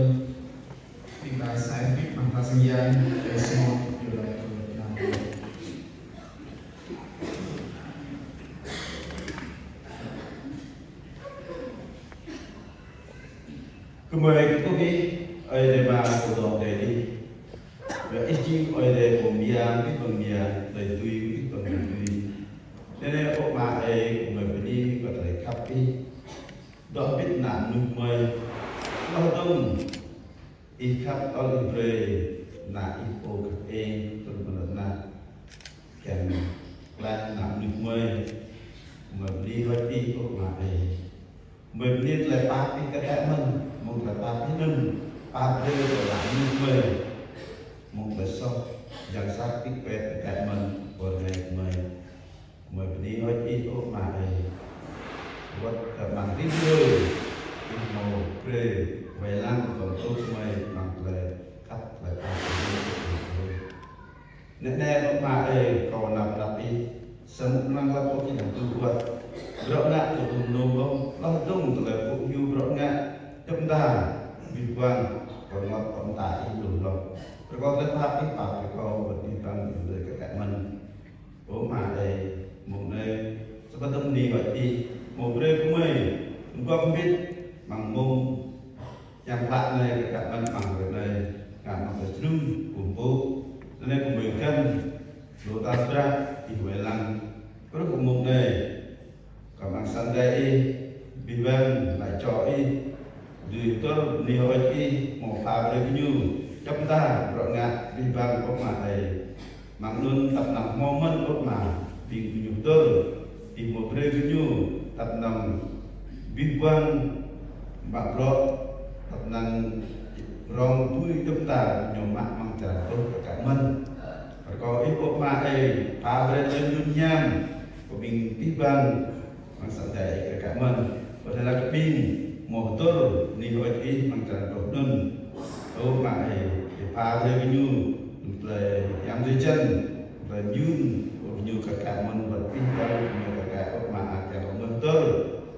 ƀing ta sai pit măng ta sang yang, ơi Simon, Yuđa, Yuđa. Gơmơi kơkuh ih, Ơi Adai Ama pô dŏ pơ adai adih. Yua ih jing Ơi Adai pô mơyang abih bang mơyang, tơlơi dưi abih bang tơlơi dưi. Anai nê ơ Ama ơi, gơmơi bơni kơ tơlơi khăp ih. Dŏ hơbĭt ană mơnuih gơmơi. Hloh dơ̆ng ih khăp tơl ih brơi ană ih pô khăp eng, tơl mơnat ană. Kiăng klan ană mơnuih gơmơi. Gơmơi bơni hơơč ih ơ Ama ơi. Gơmơi bơni tơlơi pap ih kơ kĕ mơ̆n, mơ̆ng tơlơi pap ih anŭn, pap brơi kơ ană mơnuih gơmơi. Mơ̆ng tơlơi soh, yang sat pik pet kơ kĕ mơ̆n, pô rơngai gơmơi. Gơmơi bơni hơơč ih ơ Ama ơi. Wơ̆t kơ amăng rĭm hrơi, ih hmâo brơi wai lăng kơ tơlơi gơmơi amăng tơlơi khăp tơlơi pap ih. Anai nê ơ Ama ơi, kâo nao pơđăp ih, samơ̆ amăng lăp ih kiăng tŭ wơ̆t. Bruă ngă tŭ tum nôm ƀơ̆ng, hloh dơ̆ng tơlơi pŭ hyu bruă ngă, djŏp mơta, abih bang, kâo ngă kâo mơta ih lu hloh. Rơkâo tơlơi pap ih pap brơi kâo, wơ̆t abih bang, brơi kơ kĕ mơ̆n. Ơ Ama ơi, mông anai, samơ̆ dơ̆ng bơni hơơč ih, hmâo brơi kơ gơmơi, mơguah hơbĭt, amăng mông Yang klă anai kơ kĕ mơ̆n amăng hrơi anai, ngă amăng tơlơi jơnum, kơkuh pơpŭ. Anai gơmơi găn, lu ta drah, ih wai lăng. Kơnơ̆ng kơ mông anai, kơ amăng sang Ơi Adai ih, abih bang, laĭ čô ih, dưi hơdơr bơni hơơč ih, hmâo pha brơi kơ ñu, djŏp mơta, bruă ngă, abih bang, ơ Ama ơi. Mơ̆ng anŭn tăp năng hmâo mơ̆n ơ Ama, ƀing gơñu hơdơr, ih hmâo brơi gơñu, tăp năng abih bang, mă bruă, tăp năng rong tui djŏp mơta, ñu mă amăng čar truh kơ kĕ mơ̆n. Rơkâo ih ơ Ama ơi, pha brơi tơlơi mơñum ñam, kơ ƀing abih bang, amăng sang Ơi Adai ih kơ kĕ mơ̆n. Pơdơ̆ng lăk kơ ƀing hmâo hơdơr bơni hơơč ih amăng čar truh anŭn. Ơ Ama ơi, ih pha brơi gơñu, tơlơi yang drơi jăn, tơlơi mơyun, kơ gơñu kơ kĕ mơ̆n wơ̆t abih bang gơñu kơ kĕ ơ Ama ơi, kiăng kơ gơmơi hơdơr.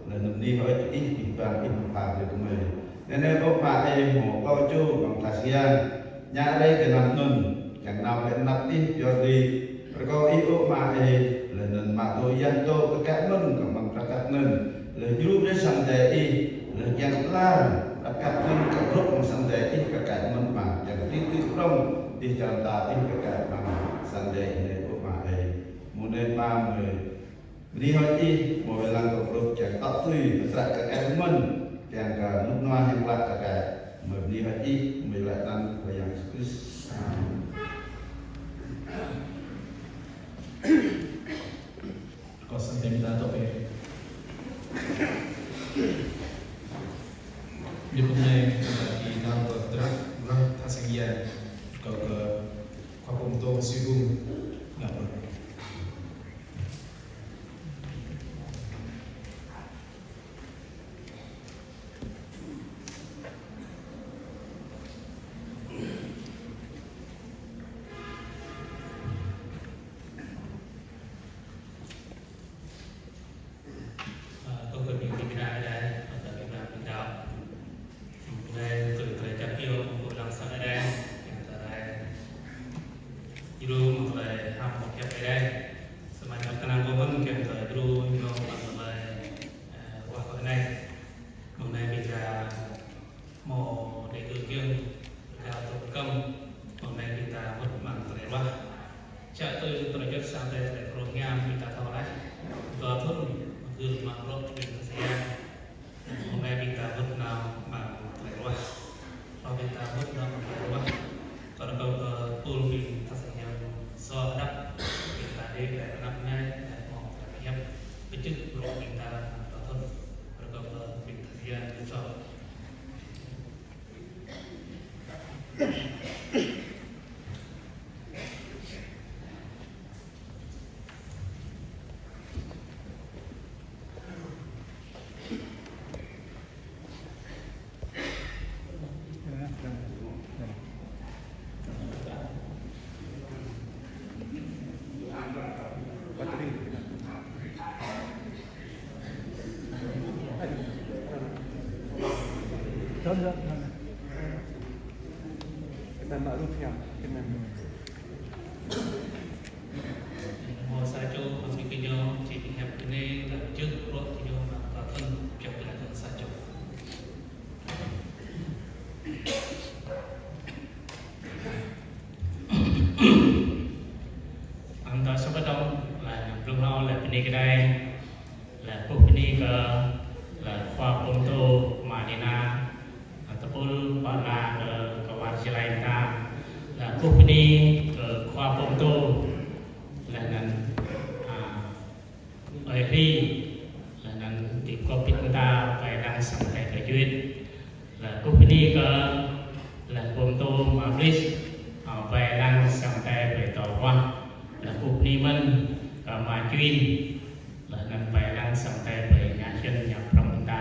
Laih anŭn bơni hơơč ih abih bang ih pha brơi gơmơi. Anai nê ơ Ama ơi, hmâo klâo čô amăng tha sang yang. Ñă rai kơ anăp anŭn, kiăng nao pơ anăp ih pioh ri. Rơkâo ih ơ Ama ơi, laih anŭn mă tŭ yang tŭ kơ kĕ mơ̆n kơ amăng prăk kăk anŭn. Laih djru brơi sang Ơi Adai ih, laih kiăng kơ pơlar prăk kăk anŭn kơ hrup amăng sang Ơi Adai ih kơ kĕ mơ̆n mă, kiăng kơ tui tui kơdrŏng, dêh čar mơta ih kơ kĕ amăng sang Ơi Adai ih anai ơ Ama ơi. Mơ̆ng anai Ama ơi, bơni hơơč ih, hmâo wai lăng kơ kơnuk kiăng tŏ tui, pơtrăk kơ kĕ mơ̆n, kiăng kơ rơnŭk rơnua hiam klă kơ kĕ, gơmơi bơni hơơč ih, gơmơi laĭ anăn kơ Yang Yêsu Krist. Amen. Kâo săn tơm ta tŏ pơ. Ñu pơmơ̆n anai, kơ ƀing ta pơtrăk, rơh tha sang yang, kơ kơ khua pơtô Siu Hung, ngă pơ. Ơ, kơ ƀing gih ƀing ană Ơi Adai, ơ, ta ƀing gih ƀing đaŏ. Anai tui tơlơi djăp iâu mơ̆ng pô lăng sang Ơi Adai, kiăng tơlơi djru mơ̆ng tơlơi hăng mơ̆ng hiăp Ơi Adai. Samơ̆ ñu kơnang kơ mơ̆n kiăng tơlơi djru ñu mơ̆ng tơlơi, ơ, ruah kơ anai. Mơ̆ng anai ƀing ta hmâo đe kơ kiăng, rơkâo tŭ kơ̆m, mơ̆ng anai ƀing ta mŭt amăng tơlơi ruah. Čă tui tơlơi juăt sang Ơi Adai tơlơi pơrô hiam ƀing ta thâo laih. Dua thŭn, mơ̆ng gưl mă bruă ƀing ta sang yang. Mơ̆ng anai ƀing ta mŭt nao amăng tơlơi ruah. Hlâo ƀing ta mŭt nao amăng tơlơi ruah. Kâo rơkâo kơ pul ƀing ta sang yang sô hơdăp. Ƀing ta đĭ tơlơi pơanăp anai, tơlơi hmâo tơlơi pơhiăp. Pơčeh bruă ƀing ta amăng dua thŭn. Rơkâo kơ ƀing ta sang yang sô. Mơ̆ sa čô hăng ƀing gơñu či pơhiăp bơnai, lăp čư̆ bruă gơñu mă kơ thun, pioh glaĭ thun sa čô. Anta sơbơdong, lăp blung hlâo, lăp bơni kơđai, lăp kơkuh bơni kơ, lăp khua pơtô Ama Lina, lăp tơpul pơala kơ, kơ war jơlai ta, lăp kơkuh bơni kơ khua pơtô, lăp anŭn, a, ơi Hri, lăp anŭn tip kơ pit ta, ƀơi lăng sang Ơi Adai kơ juăt. Lăp kơkuh bơni kơ, lăp pơtô Ama Blis, a, ƀơi lăng sang Ơi Adai ƀơi tŏ ruah. Lăp kơkuh bơni mơ̆n kơ Ama Čuin, lăp anŭn ƀơi lăng sang Ơi Adai ƀơi ñă čăn ñă prŏng ta.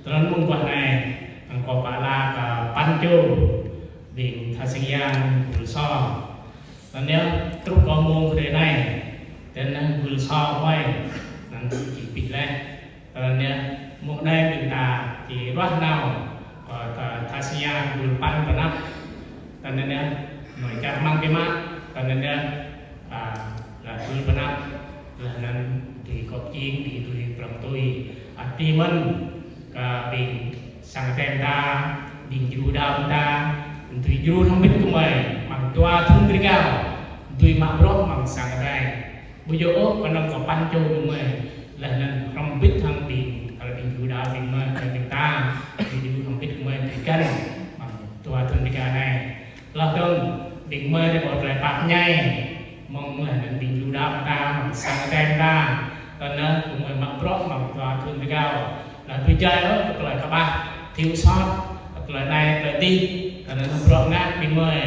Tơdron mơguah anai, hăng kâo pơala kơ păn čô ƀing tha sang yang Gul So. Tơdron yơh, truh kơ mông kơ hrơi anai, tơdron anŭn Gul So mơi, anŭn či pĭt laih. Tơdron yơh, mông anai ƀing ta či ruah nao kơ tha, tha sang yang Gul Păn pơ anăp. Tơdron yơh, mơi čar măng biă mă, tơdron yơh, a, lăp Gul pơ anăp, lăp anŭn dưi kŏp jing, dưi, dưi prŏng tui. A, tui mơ̆n kơ ƀing sang Ơi Adai ta, ƀing djru đaŏ ta, dưi djru hrŏm hơbĭt kơ mơi, mơ̆ng dua thŭn rơgao, dưi mă bruă mơ̆ng sang Ơi Adai. Ƀu djơ̆ ôh kơnơ̆ng kơ păn čô ƀing mơi, lăp anŭn hrŏm hơbĭt hăng ƀing, kơ ƀing djru đaŏ ƀing mơi, kơ ƀing ta, dưi djru hrŏm hơbĭt kơ mơi, dưi găn, mơ̆ng dua thŭn rơgao anai. Lăp dơ̆ng, ƀing mơi rai pơ tơlơi pap ñai, mơ̆ng lăp anŭn ƀing djru đaŏ ta, mơ̆ng sang Ơi Adai ta, tơdron anŭn kơ mơi mă bruă mơ̆ng dua thŭn rơgao. Lăp ƀu djơ̆ ôh kơ tơlơi kơƀah, thiếu sót, kơ tơlơi anai tơlơi adih, tơdron anŭn bruă ngă ƀing mơi,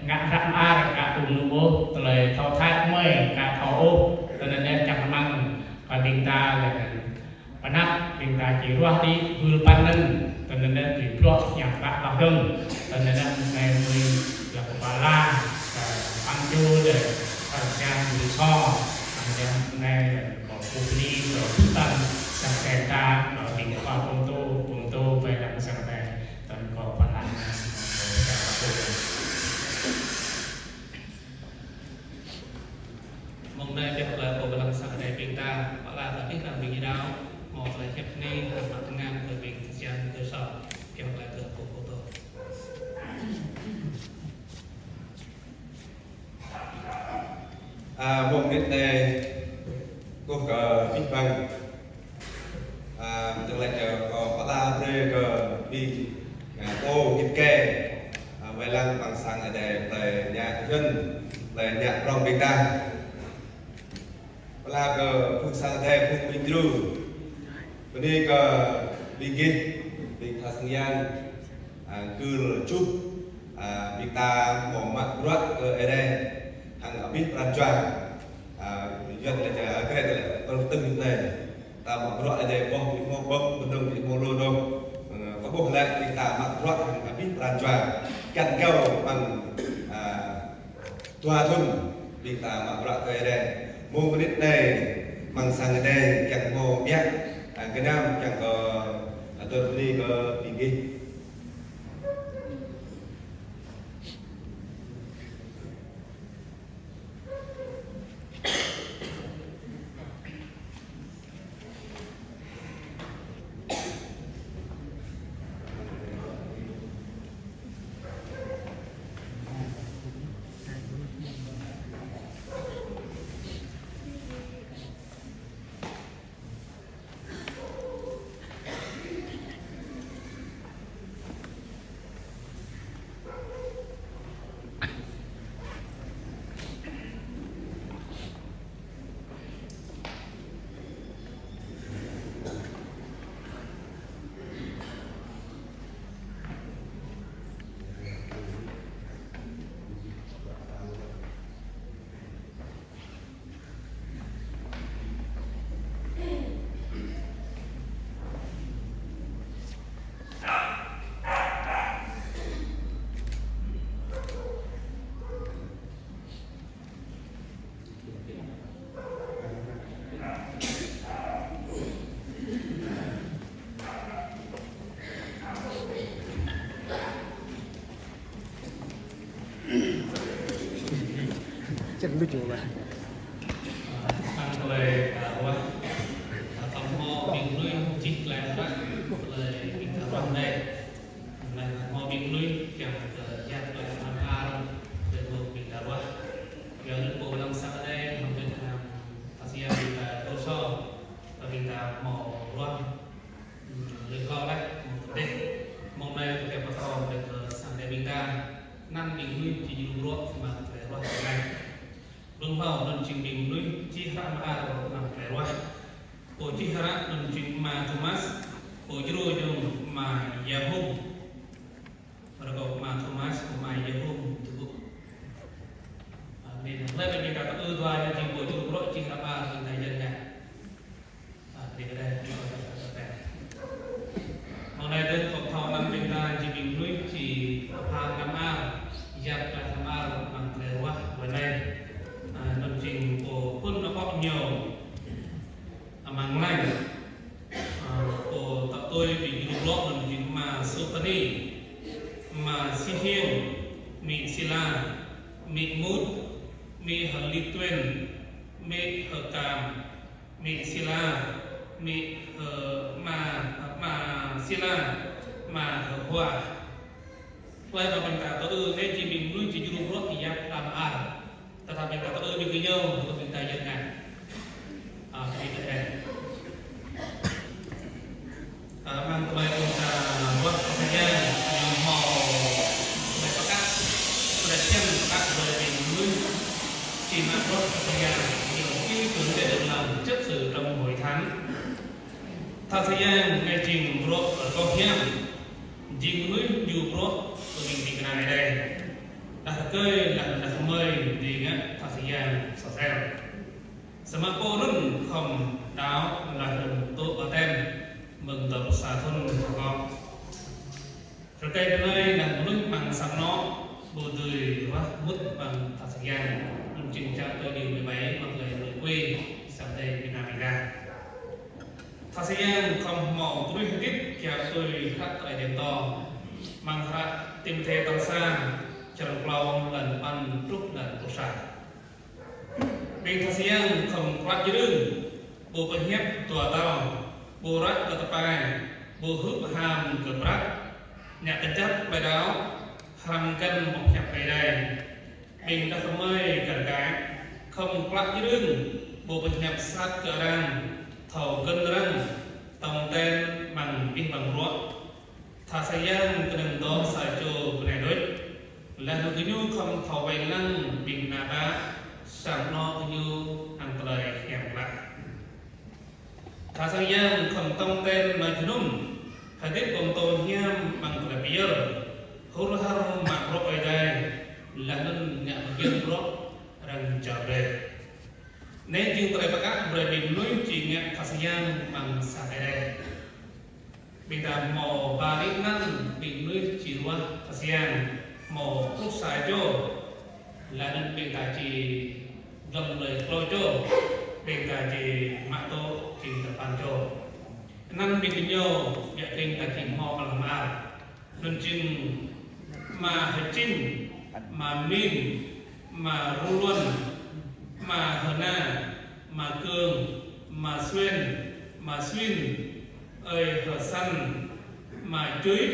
ngă hră mơar, ngă tŭ nŭ ƀôh, tơlơi thâo thâo mơi, ngă thâo ôh, tơdron anŭn čang rơmang, kơ ƀing ta lăp anŭn pơ anăp ƀing ta či ruah đĭ Gul Păn anŭn, tơdron anŭn dưi bruă ñă klă lăp dơ̆ng, tơdron anŭn anai mơi lăp kơ pơala, kơ păn čô lĕ, kơ sang yang Gul So, tơdron anŭn anai lĕ kâo kơkuh bơni kơ pơtăn sang Ơi Adai ta, kơ ƀing khua pơtô, pơtô ƀơi lăng sang Ơi Adai, tơdron kâo pơala, kâo pơala kơ Mông anai pioh glaĭ pơ ƀơi lăng sang Ơi Adai ƀing ta, pơala kơ abih bang ƀing djru đaŏ, hmâo tơlơi hiăp bơni, hăng mă tơngan kơ ƀing tơčan kơ sô, pioh glaĭ kơ pô pô tô. A, mông anai kâo kơkuh kơ abih bang. A, tơlơi kơ, kơ pơala brơi kơ ƀing, a, pô git gai, a, wai lăng amăng sang Ơi Adai, tơlơi ñă hơjăn, tơlơi ñă prŏng ƀing ta. Pơala kơ phung sang Ơi Adai, phung ƀing djru. Bơni kơ ƀing gih, ƀing tha sang yang, a, Gul Čuh, a, ƀing ta hmâo mă bruă kơ Ơi Adai, hăng abih pran jua. A, yua tơlơi čar Grek lĕ, tơlơi tơ̆ng anai. Ta mă bruă Ơi Adai boh ƀu hmâo ƀơ̆ng, bơnơ̆ng ƀu hmâo lu dong. Ơ, ta ƀuh lĕ, ƀing ta mă bruă hăng abih pran jua. Kiăng kâo mơ̆ng, a, dua thŭn, ƀing ta mă bruă kơ Ơi Adai. Mông mơnit anai, amăng sang Ơi Adai, kiăng hmâo biă, a, gơnam, kiăng kơ, a, tơlơi bơni kơ ƀing gih. Čen lu ču lah. Ơ, tơlơi, ơ, ruah. Ơ, tơlơi hmâo ƀing mơnuih čih tơlơi hră, tơlơi ƀing ta ruah anai. Anai hmâo ƀing mơnuih kiăng kơ djă̱ tơlơi hră mơar, tơlơi hmâo ƀing ta ruah. Yua anŭn pô lăng sa anai, hmâo ƀing ta, ta sia ƀing ta tơlơi soh, ƀing ta hmâo ruah. Ơ, lĕ kâo lĕ, mơ̆ng tơdeh, mơ̆ng anai kâo kiăng pơtô lĕ kơ sang đe ƀing ta, anăn ƀing mơnuih či djru bruă mơ̆ng tơlơi ruah tơlơi anai. Blung hlâo anŭn jing ƀing mơnuih čih hră mơar mơ̆ng tơlơi ruah. Pô čih hră anŭn jing Ama Thomas, pô djru jing Ama Yahum. Rơkâo Ama Thomas, Ama Yahum tơgŭ. Ơ, anai lĕ ƀing ta tơư dua anai jing pô djru bruă čih hră mơar ƀing ta yơh ngă. Ơ, anai kơ đe, mơ̆ng anai dơ̆ng kâo thâo anăn ƀing ta jing ƀing mơnuih či pơpha hră mơar, yap tơlơi hră mơar mơ̆ng tơlơi ruah wai anai. Ơ, anŭn jing pô phŭn akŏ ñu. Amăng lăng. Ơ, pô tŏ tui ƀing djru bruă anŭn jing Ama Sôphôni, Ama Sihiêng, Amĭ Sila, Amĭ Mut, Amĭ H'Lituen, Amĭ H'Kam, Amĭ Sila, Amĭ H'Ma, Ama Sila, Ama H'Hua. Hlơi anŭn ƀing ta tơư, anai jing ƀing mơnuih či djru bruă yap hră mơar. Tơdah ƀing ta tơư ƀing gơñu, tơdah ƀing ta yơh ngă. Ơ, ƀing ta yơh. Ơ, amăng tơlơi ƀing ta ruah tơlơi Yang, ñu hmâo tơlơi pơkă, tơlơi phiăn pơkă brơi ƀing mơnuih či mă ruah tơlơi Yang, ñu ký gửi để được làm chấp sự trong hội thánh. Tha sa yang anai jing bruă rơgoh hiam, jing mơnuih djru bruă kơ ƀing ding kơna Ơi Adai. Đah rơkơi leh anŭn đah kơmơi dưi ngă tha sa yang soh sel. Samơ̆ pô anŭn khŏm đaŏ leh anŭn tŭ ƀaptem mơ̆ng dŏ sa thŭn hơkŏ. Rơkơi anai leh mơnuih amăng sang anŏ ƀu dưi ruah mŭt amăng tha sa yang, anŭn jing čang tui điều mười bảy mơ̆ng tơlơi lui quy sang Ơi Adai Việt Nam ƀing ta. Tha sa yang khŏm hmâo truh hơdip kiăng tui hră tơlơi đen to. Amăng hră Timôthê tal sa, črăn klâo, lăn păn truh lăn pluh sa. Ƀing tha sa yang khŏm klă jơrưng, ƀu pơhiăp dua tal, ƀu răk kơ tơpai, ƀu hưp ham kơ prăk, ngă kơjăp tơlơi đaŏ, hrăm găn boh hiăp Ơi Adai. Ƀing đah kơmơi kar kaĭ, khŏm klă jơrưng, ƀu pơhiăp sat kơ arăng, thâo gơ̆n arăng, tong ten amăng abih bang bruă. Tha sa yang kơnơ̆ng dŏ sa čô bơnai đôč. Leh anŭn gơñu khŏm thâo wai lăng ƀing ană bă, sang anŏ gơñu hăng tơlơi hiam klă. Tha sa yang khŏm tong ten nao jơnum, hơdip ƀơ̆ng tong hiam amăng tơlơi pơyơr, hur har mă bruă Ơi Adai, leh anŭn ngă pơgiăng bruă arăng jao brơi. Anai jing tơlơi pơkă brơi ƀing mơnuih či ngă tha sa yang amăng sang Ơi Adai. Ƀing ta hmâo ba rĭm anăn ƀing mơnuih či ruah tha sa yang, hmâo pluh sa čô. Leh anŭn ƀing ta či glŏm lui klâo čô, ƀing ta či mă tŭ jing dua păn čô. Anăn ƀing gơñu, biă ƀing ta či hmâo amăng hră mơar. Anŭn jing Ama H'Čin, Ama Min, Ama Rôluan, Ama H'Na, Ama Kương, Ama Suen, Ama Suin, Ơi H'San, Ama Čuih,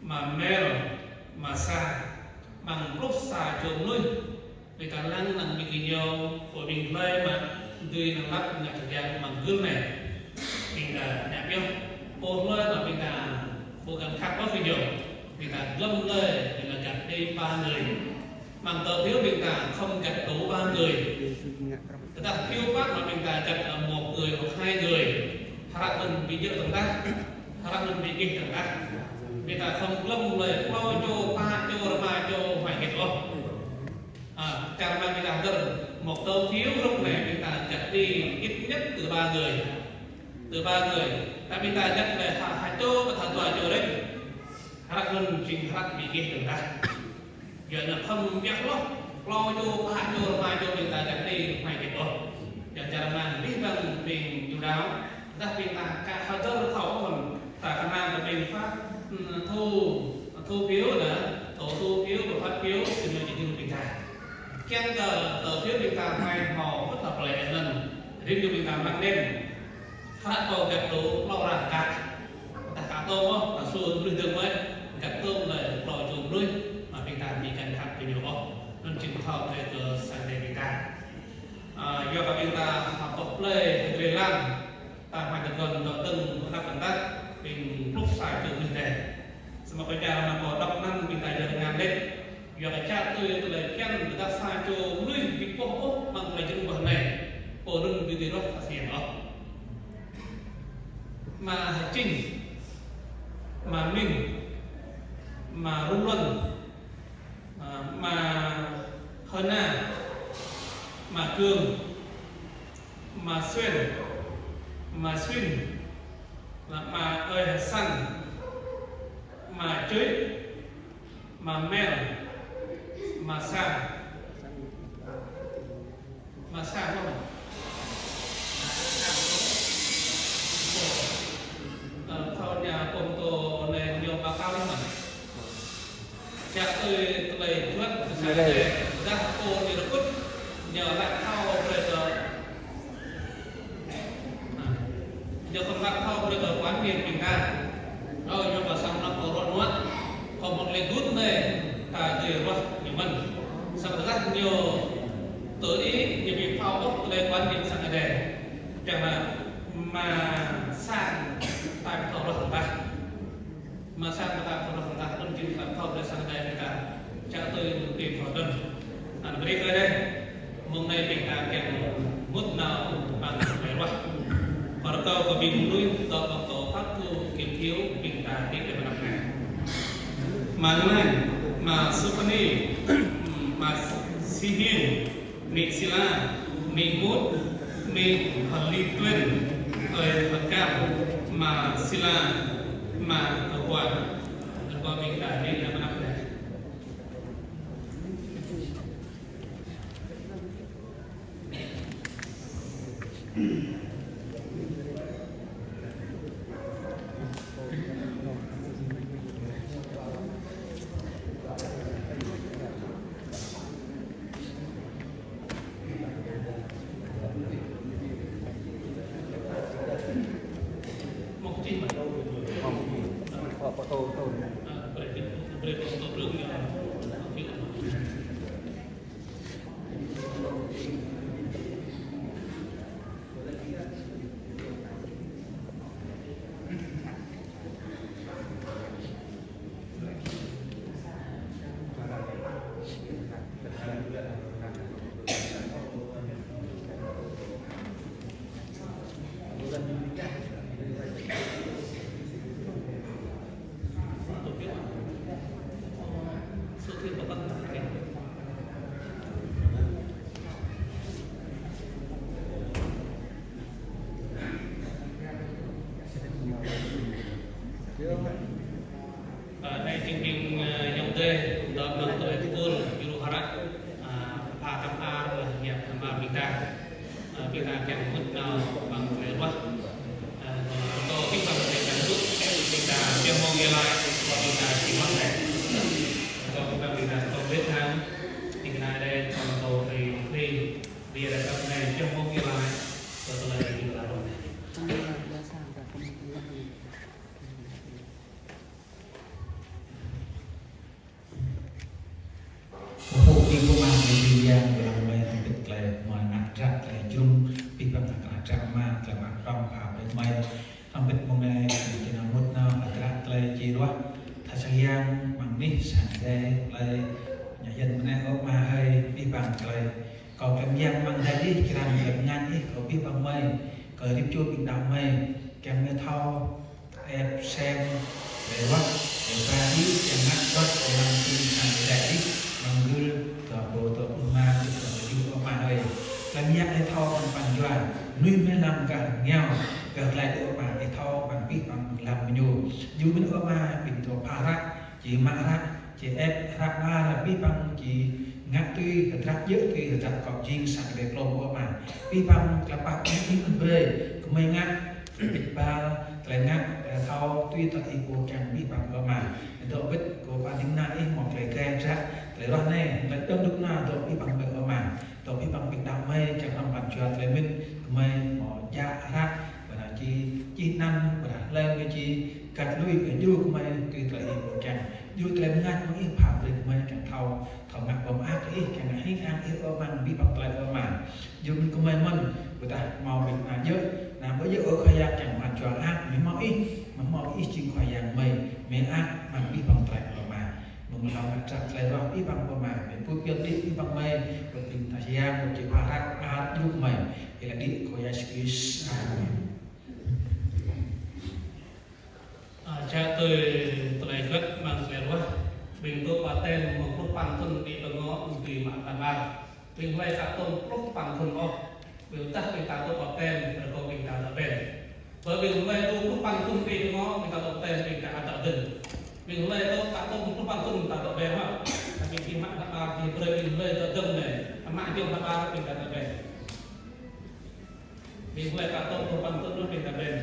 Ama Mel, Ama Sa, amăng pluh sa čô mơnuih. Ƀing ta lăng lăng ƀing gơñu, pô ƀing hlơi mă dưi năng lăp ngă tha sa yang amăng gưl anai. Ƀing ta ngă pioh, pô hlơi mă ƀing ta ƀu găn khăp ôh gơñu. Ƀing ta glŏm lui, ƀing ta găt đi ba người. Amăng tơ phiếu ƀing ta khŏm găt đủ ba người. Tơdah phiếu phát mă ƀing ta găt một người hoặc hai người. Hră anŭn ƀu djơ̆ tơ̆ng tah. Hră anŭn ƀu djơ̆ tơ̆ng tah. Ƀing ta khŏm glŏm lui klâo čô, pă čô, rơma čô, huai hơget ôh. Ơ, čar amăng ƀing ta hơdơr, một tơ phiếu hrup anai ƀing ta găt đi ít nhất từ ba người. Từ ba người. Ta ƀing ta găt lui ha, ha čô, ƀu thâo dua čô đôč. Hră anŭn jing hră ƀu djơ̆ tơ̆ng tah. Yua anŭn khŏm biă hloh, klâo čô, pă čô, rơma čô ƀing ta găt đi, huai hơget ôh. Yua čar amăng abih bang ƀing Yuđa, tơdah ƀing ta ka hơdơr thâo ôh, ta kơnang kơ ƀing phát, ưm, thu, thu phiếu anŭn, tổ thu phiếu và phát phiếu, ƀing ñu či djru ƀing ta. Kiăng kơ tơ phiếu ƀing ta hmâo hơget tơlơi anŭn, rĭm čô ƀing ta mơ̆ng anŭn. Hră pô găt tŭ klâo ră gah. Tah kơ tơmơ̆, ta sui mơnuih dơ̆ng mơ̆, găt tŭ lĕ klâo čô mơnuih, mă ƀing ta ƀu kăn khăp kơ ñu ôh. Anŭn jing thâo brơi kơ sang Ơi Adai ƀing ta. A, yua kơ ƀing ta hơpŏk plơi, hơdrơi lăng, ta hmâo tơguan dŏ dơ̆ng, hơnăp tơntat, ƀing pluh sa čô mơnuih đeh. Samơ̆ pơčah anŭn pô dŏ anŭn ƀing ta yua rơngan lĕ. Yua kơ čă tui tơlơi kiăng tơdah sa čô mơnuih ƀu ƀuh ôh mơ̆ng tơlơi jơnum ƀơi anai, pô anŭn ƀu dưi ruah kơ sang Ơi Adai ôh. Ama Hơčing, ama Minh, ama Rŭ Luân, ama Hơna, ama Cương, ama Xuên, ama Xuên, ama Ơi Hơsăn, ama Čư̆, ama Mel, ama Sang. Ama Sang không? Ơ, thâo ñu pơm tô anai ñu báo cáo lắm mà. Čă tui tơlơi juăt, tơdah pô ñu rơkŭt, ñu lăk thâo brơi kơ Ñu khŏm lăk thâo brơi kơ quan niệm ƀing ta. Ơ, ñu pơsăng năp kơ ruă nuă. Khŏm mơ̆ng lĕ gŭn anai, ta dưi ruah ñu mơ̆n. Samơ̆ tơdah ñu tơ ih, ñu ƀu thâo ôh tơlơi quan niệm sang Ơi Adai. Čang lĕ ama Sang ta ƀu thâo ruah tah. Ama Sang ta ƀu thâo ruah tah, anŭn jing ta thâo brơi sang Ơi Adai ƀing ta. Čă tui tui thâo anŭn. Anŭn brơi kơ Ơi Adai. Mơ̆ng anai ƀing ta kiăng mŭt nao amăng tơlơi ruah. Kâo rơkâo kơ ƀing mơnuih dŏ amăng tô phat tŭ kiểm phiếu ƀing ta dŏ amăng anăp anai. Ama Nglan, ama Sôphôni, ama Sihing, amĭ Sila, amĭ Mut, amĭ Hơli Tuyên, ơi Hơkam, ama Sila, ama Hơhua. Rơkâo ƀing ta dŏ amăng anăp anai. Ơ, anai jing ƀing, ơ, ayŏng adơi, dŏ amăng tơlơi tơpul, juru hră, ơ, pha tơm ar, ñu tơm ar ƀing ta. Ơ, ƀing ta kiăng mŭt nao amăng tơlơi ruah. Ơ, tô ƀing ta kiăng mŭt, ƀing ta kiăng hmâo yơh lai, ƀing ta kiăng mŭt anai. Tô ƀing ta, ƀing ta tô ƀiă hăng, ƀing ta anai, tô tô ƀiă ƀiă, ƀiă ƀiă, ƀing ta kiăng hmâo yơh lai, tô tơlơi ƀing ta ruah anai. Pơpŭ ƀing pơma ƀing yang ƀơi lăng mơi, hơbĭt tơlơi mơ̆ng anăp dră tơlơi jơnum, abih bang anăp dră mă, tơlơi mă krong pha brơi mơi. Hơbĭt mơ̆ng anai, ƀing ta mŭt nao hơdră tơlơi či ruah, tha sang yang mơ̆ng anih sang Ơi Adai, tơlơi ñu yăn mơ̆ng anai ơ Ama hơi, abih bang tơlơi. Kâo kiăng mơyang mơ̆ng Ơi Adai ih, kiăng tơlơi ngăn ih, kơ abih bang mơi, kơ rĭm čô ƀing đaŏ mơi, kiăng mơi thâo, ĕp sem, lĕ wăt, lĕ ba ih, kiăng ngă wăt, lĕ lăng tin sang Ơi Adai ih, mơ̆ng gưl, tơpul, tơpul ma, tơpul tơjuh, ơ Ama hơi. Lăng yă ih thâo păng păng jua, mơnuih mơ̆ lăng gah rơngiao, gah glai ih ơ Ama ih thâo păng abih bang lăm ñu. Yua mơ̆n ơ Ama, ƀing tơpul pha hră, či mă hră, či ĕp hră ba hră abih bang či ngă tui hơdră djơ̆ tui hơdră kâo jing sang Ơi Adai klôm ơ Ama. Abih bang tơlơi pap ih brơi, kơmơi ngă, ƀiă bal, tơlơi ngă, tơlơi thâo, tui tơlơi ih pô kiăng abih bang ơ Ama. Dŏ ƀiă kơ pơđing ană ih hmâo tơlơi gai dră, Tơlơi ruah anai, tơlơi dŏng rơnŭk anai, dŏ abih bang ƀing ama, dŏ abih bang ƀing đah kơmơi, čang hrŏm pran jua tơlơi mĭn, kơmơi hmâo djă hră, ƀôdah či čih anăn, ƀôdah hlơi mơi či găt lui kơ djru kơmơi tui tơlơi Ih pơkŏn. Djru tơlơi bơngăt mơ̆ng Ih pha brơi kơmơi kiăng thâo, thâo ngă pơmơak kơ Ih, kiăng ngă hing ang Ih ơ Ama, abih bang tơlơi ơ Ama. Djru mơ̆n kơmơi mơ̆n, ƀôdah hmâo ƀing ană djơ̆, ană ƀu djơ̆ ơ Khua Yang kiăng pran jua ăt, mơ̆ hmâo Ih, mơ̆ hmâo Ih jing Khua Yang mơi, mơi ăt, mơ̆ng abih bang tơlơi ơ Ama. Mơ̆ng hlâo ngă trăp tơlơi ruah abih bang ơ Ama, mơi pŭ pơyơr đĭ abih bang mơi, pơpŭ ƀing tah yang, pơpŭ či pha hră, pha hră djru mơi. Ih laĭ đĭ Khua Yang Yêsu Krist. Amen. Ơ, čang tui tơlơi juăt mơ̆ng tơlơi ruah, ƀing dŏ baptem mơ̆ng pluh păn thŭn đĭ tơngŏ, ƀing mă tơmar. Ƀing hlơi tă tŏng pluh păn thŭn ôh, ƀiădah ƀing ta dŏ baptem, rơkâo ƀing ta dŏ ƀen. Ƀơi ƀing hlơi dŏ pluh păn thŭn đĭ tơngŏ, ƀing ta dŏ ƀen, ƀing ta ăt dŏ ƀen. Ƀing hlơi dŏ tă tŏng pluh păn thŭn ta dŏ ƀen hă. Tapi ƀing mă tơmar, ƀing brơi ƀing hlơi dŏ ƀen anai, mă jơ̆ng tơmar ƀing ta dŏ ƀen. Ƀing hlơi tă tŏng pluh păn thŭn ƀing ta ƀen.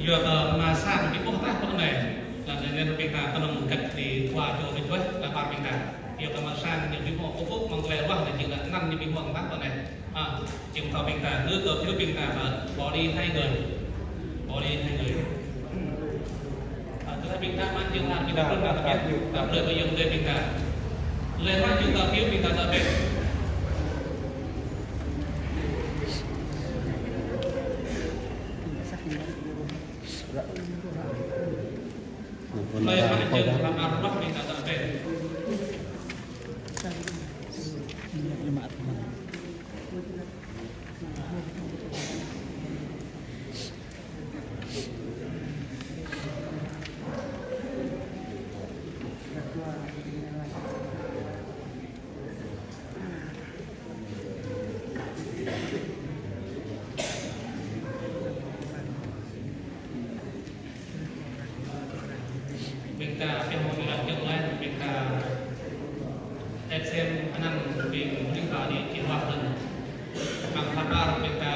Yua kơ mă sang ƀu ƀuh tah pơ anai. Laih anŭn ƀing ta kơnơ̆ng găt đĭ dua čô ƀing ƀuh, tơpă ƀing ta. Yua kơ mă sang ñu ƀu ƀuh pơpŭ mơ̆ng tơlơi ruah anai jing lĕ anăn ñu ƀu ƀuh tah pơ anai. Ă, jing thâo ƀing ta, ngă kơ phiếu ƀing ta hă, bỏ đi hai người. Bỏ đi hai người. Ă, tơdah ƀing ta mă jơ̆ng ta, ƀing ta pơrơ̆ng ta ƀiă, ta brơi ƀơi yŏng tơi ƀing ta. Lĕ mă jơ̆ng ta phiếu ƀing ta ta ƀiă. Lĕ mă jơ̆ng ta mă ruah ƀing ta ta ƀiă. Ƀing ta pioh mơ̆ng ƀing ta jơ̆ng laih, ƀing ta ĕp sem anăn ƀing ƀing ta đĭ či ruah anŭn. Mơ̆ng tơpă ƀing ta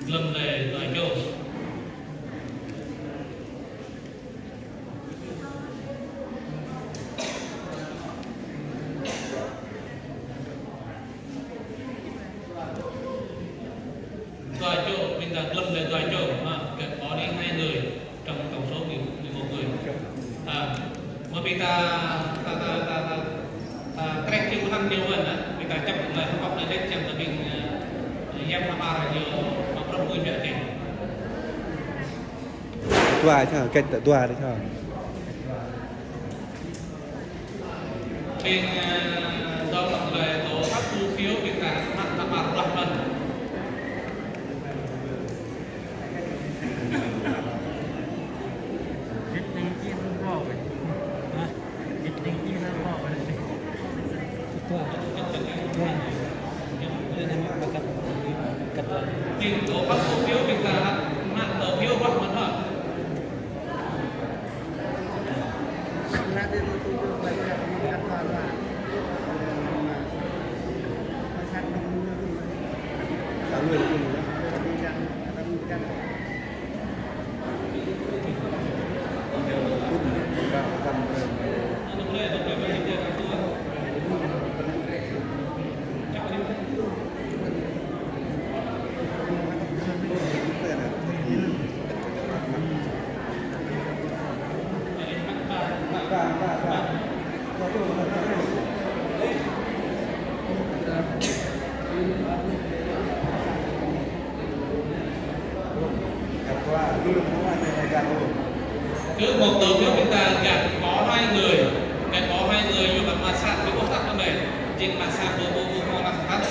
glŏm lĕ dua čô. Dua čô, ƀing ta glŏm lĕ dua čô, ha, kơ bỏ đi hai người trong tổng số mười, mười một người. Ha, mơ̆ ƀing ta, ta, ta, ta, ta, ta, kreh či mơnăn ñu ƀơi anŭn, ƀing ta čăp lĕ hơpăp lĕ lĕ čang tơ ƀing, ơ, yap hơmar ñu, mă prŏng mui biă kĕ. Dua čô, kĕ dua čô. Ƀing, ơ, dŏ lăng lĕ dŏ hăp tu phiếu ƀing ta hăp tơpă ruah mơ̆n. Ƀing dŏ hăp tu phiếu ƀing ta hăp mă tơ phiếu ruah mơ̆n hă. Cứ một tổ phiếu chúng ta gạt bỏ hai người, gạt bỏ hai người, yua kơ mă sang ƀu ƀuh tah pơ anai, jing mă sang ƀu ƀuh, ƀu ƀuh mơ̆ng anăn tah.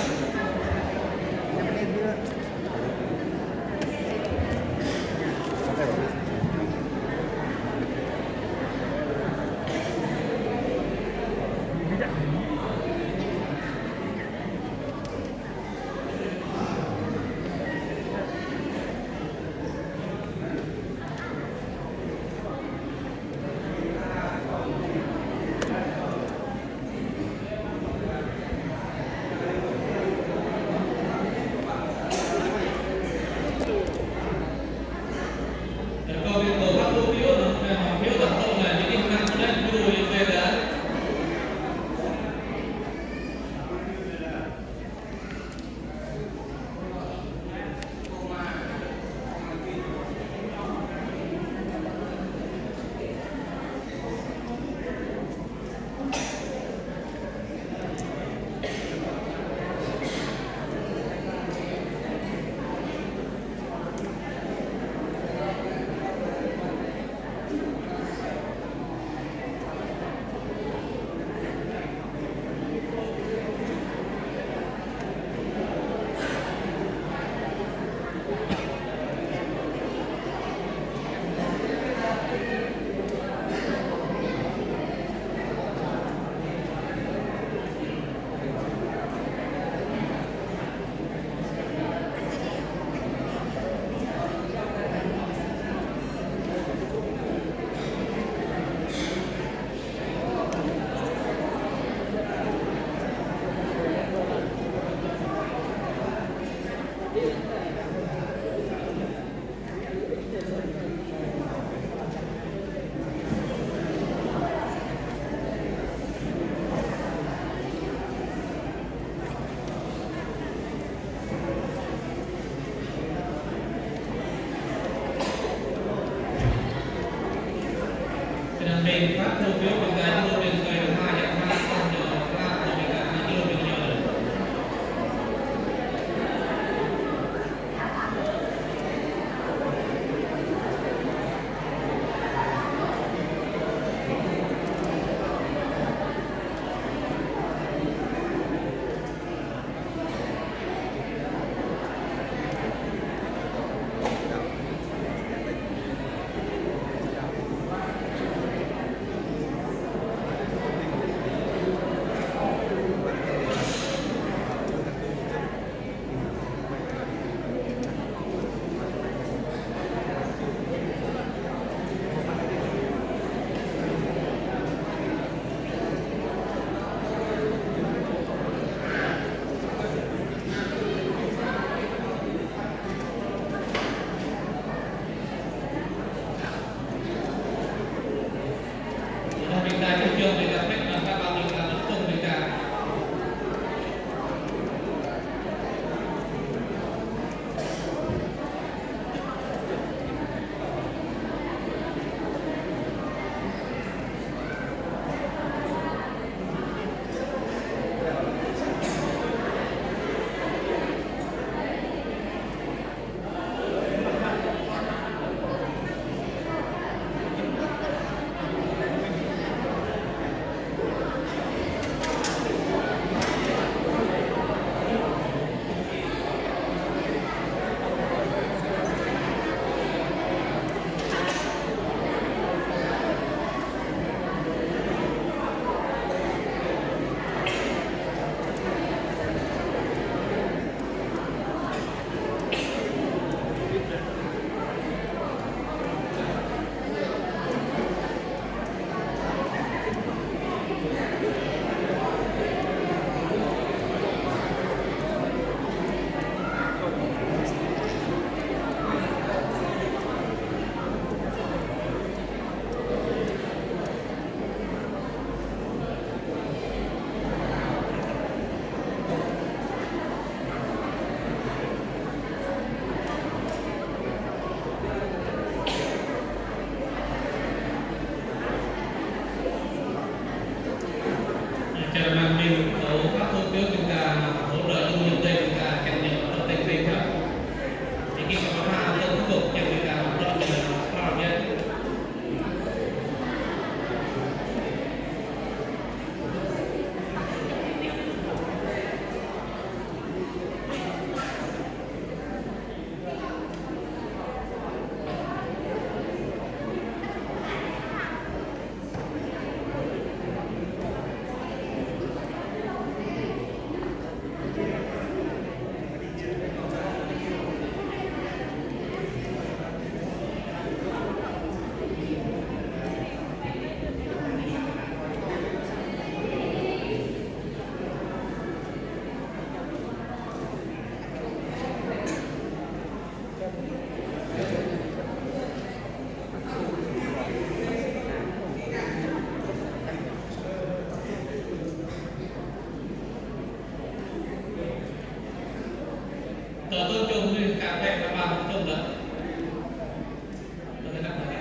Phát thu phiếu bình ga, thu phiếu bình ga, hai, hai, không, không, không, không, không, không. Chairman Minh có các cô chú chúng ta hỗ trợ những người dân chúng ta cập nhật ở trên Facebook. Thì khi mà ta tiếp tục cho người ta hỗ trợ thì là rất là nhất. Tơ tơ chung ni, cà phê mà bằng chung lắm. Tơ tơ tơ tơ.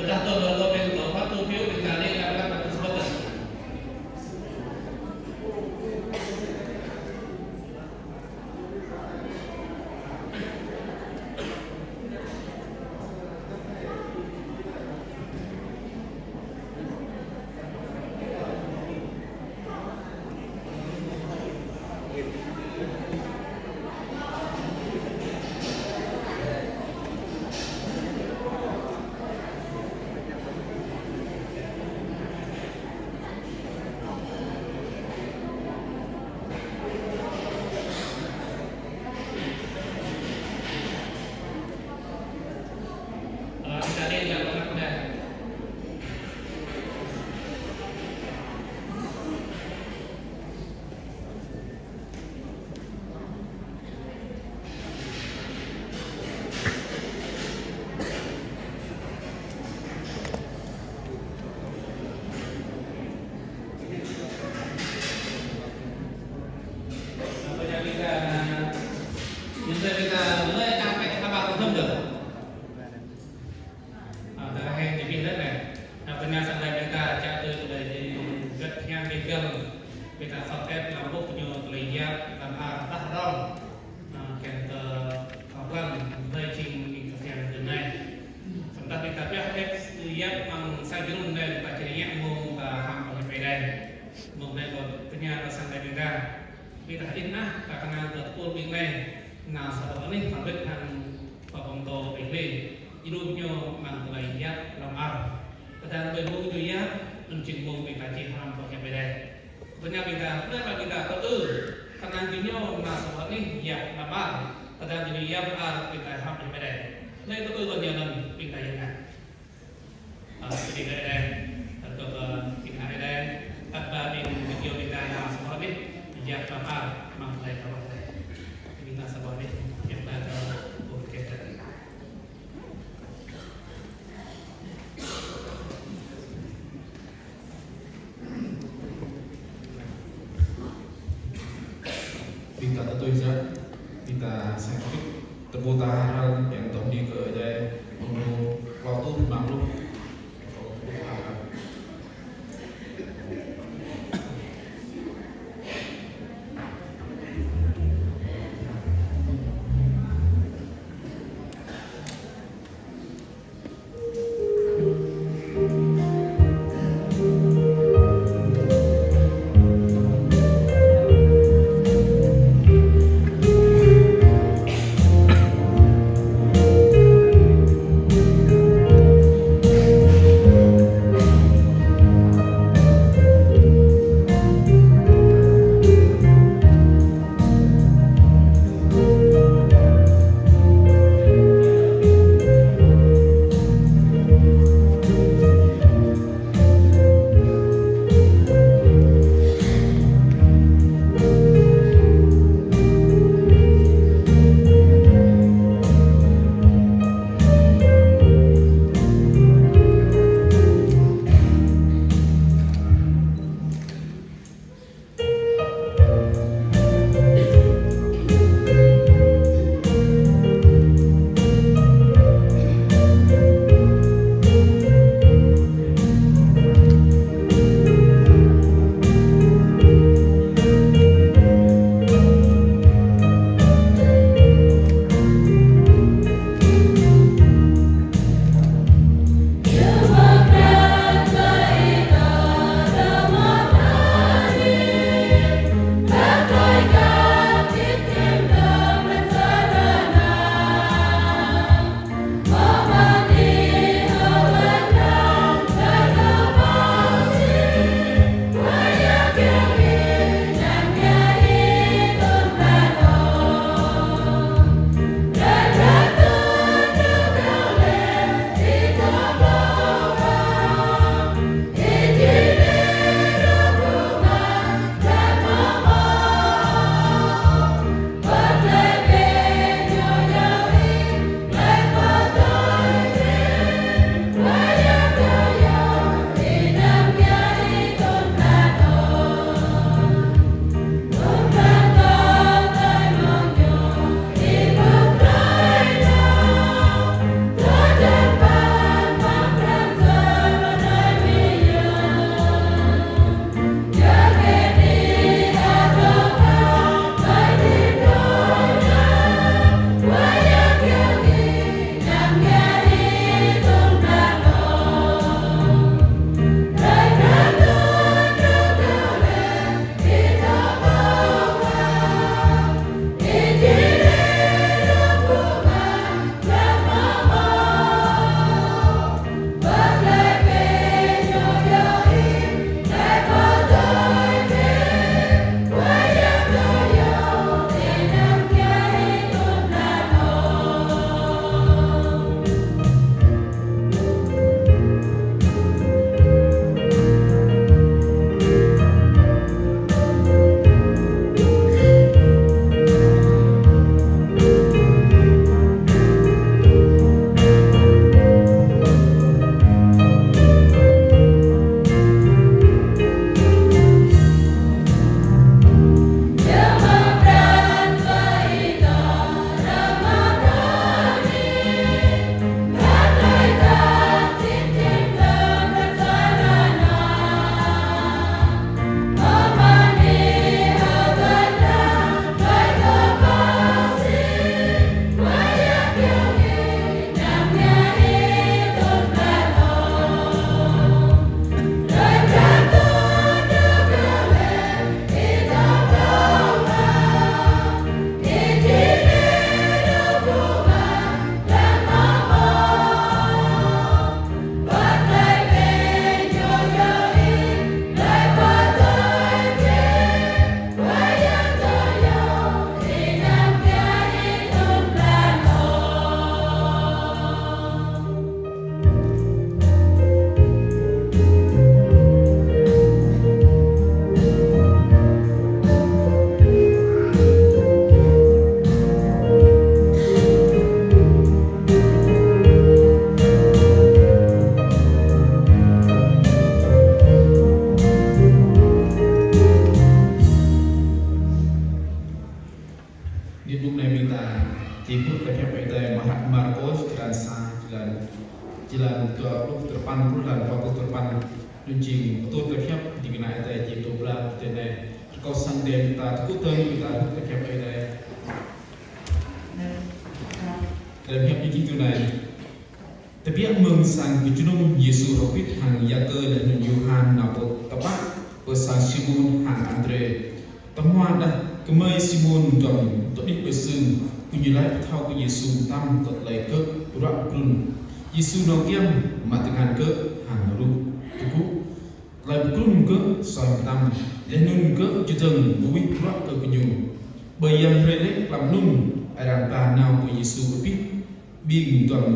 Tơdah tơl lơ lơ ƀing tơl phát thu phiếu ƀing ta đi lăm lăm ƀing tơl. Ƀing ta khŏm ĕp lăng ƀuh ñu tơlơi yap lăm ar tah rong. Ơ, kiăng kơ, ơ, pơblang hlơi jing ƀing ta kiăng kơ anai. Samơ̆ ƀing ta pioh ĕp yap amăng sa jơnum anai, ƀing ta či rơngiă mông ta hăng pơhiăp Ơi Adai. Mông anai kâo tơña kơ sang anai ƀing ta. Ƀing ta hơdip anai, ta kơnang kơ tơpul ƀing anai, nao sa boh anih, pơƀit hăng pơpơtô ƀing ƀing. Djru ñu amăng tơlơi yap lăm ar. Tơdang ƀing mông ñu yap, anŭn jing mông ƀing ta či hrăm pơhiăp Ơi Adai. Tơña ƀing ta, tơña ƀing ta tơ ư, kơnang kơ ñu nao sa boh anih yap lăm ar. Tơdang ñu yap lăm ar, ƀing ta hrăm pơhiăp Ơi Adai. Anai tơ ư kơ ñu anŭn ƀing ta yap ngă. Ơ, ƀing ta Ơi Adai, tơ ư kơ ƀing Ơi Adai, tơdah ƀing ƀing ñu ƀing ta nao sa boh anih yap lăm ar, amăng tơlơi ta ƀuh Ơi Adai. Ƀing ta sa boh anih yap lăm ar, ƀuh kơ ta. Ƀing ta tơtui yơh, ƀing ta sĕng kơpĭt, tơpul ta hơdơr, kiăng tŏm đĭ kơ Ơi Adai, mơ̆ng lu klâo tŭ mơ̆ng lu. Dua pluh dua rơpăn, pluh lăn dua pluh dua rơpăn. Anŭn jing pơtô tơlơi pơhiăp ding kơna Ơi Adai jing dua pluh tơlơi anai. Rơkâo sang Ơi Adai ta tơgŭ tơ̆ng, ta tơlơi pơhiăp Ơi Adai. Tơlơi pơhiăp ñu jing tui anai. Tơbiă mơ̆ng sang kơjơnum, Yêsu hrŏm hơbĭt hăng Yakơ laih anŭn Yôhan nao pơ tơpă, pơ sang Simôn hăng Andrê. Tơhmua đah kơmơi Simôn dŏng tơđĭ ƀơi sưng, gơñu laĭ pơthâo kơ Yêsu mơtam kơ tơlơi gơ̆ ruă pơtrŭn. Yêsu nao kiăng mă tơngan gơ̆ hăng ruh tơgŭ. Tơlơi pơtrŭn gơ̆ soi mơtam, laih anŭn gơ̆ čơdơ̆ng mơwih ruă kơ gơñu. Ƀơi yang hrơi laih tlam anŭn, arăng ba nao kơ Yêsu abih ƀing dŏng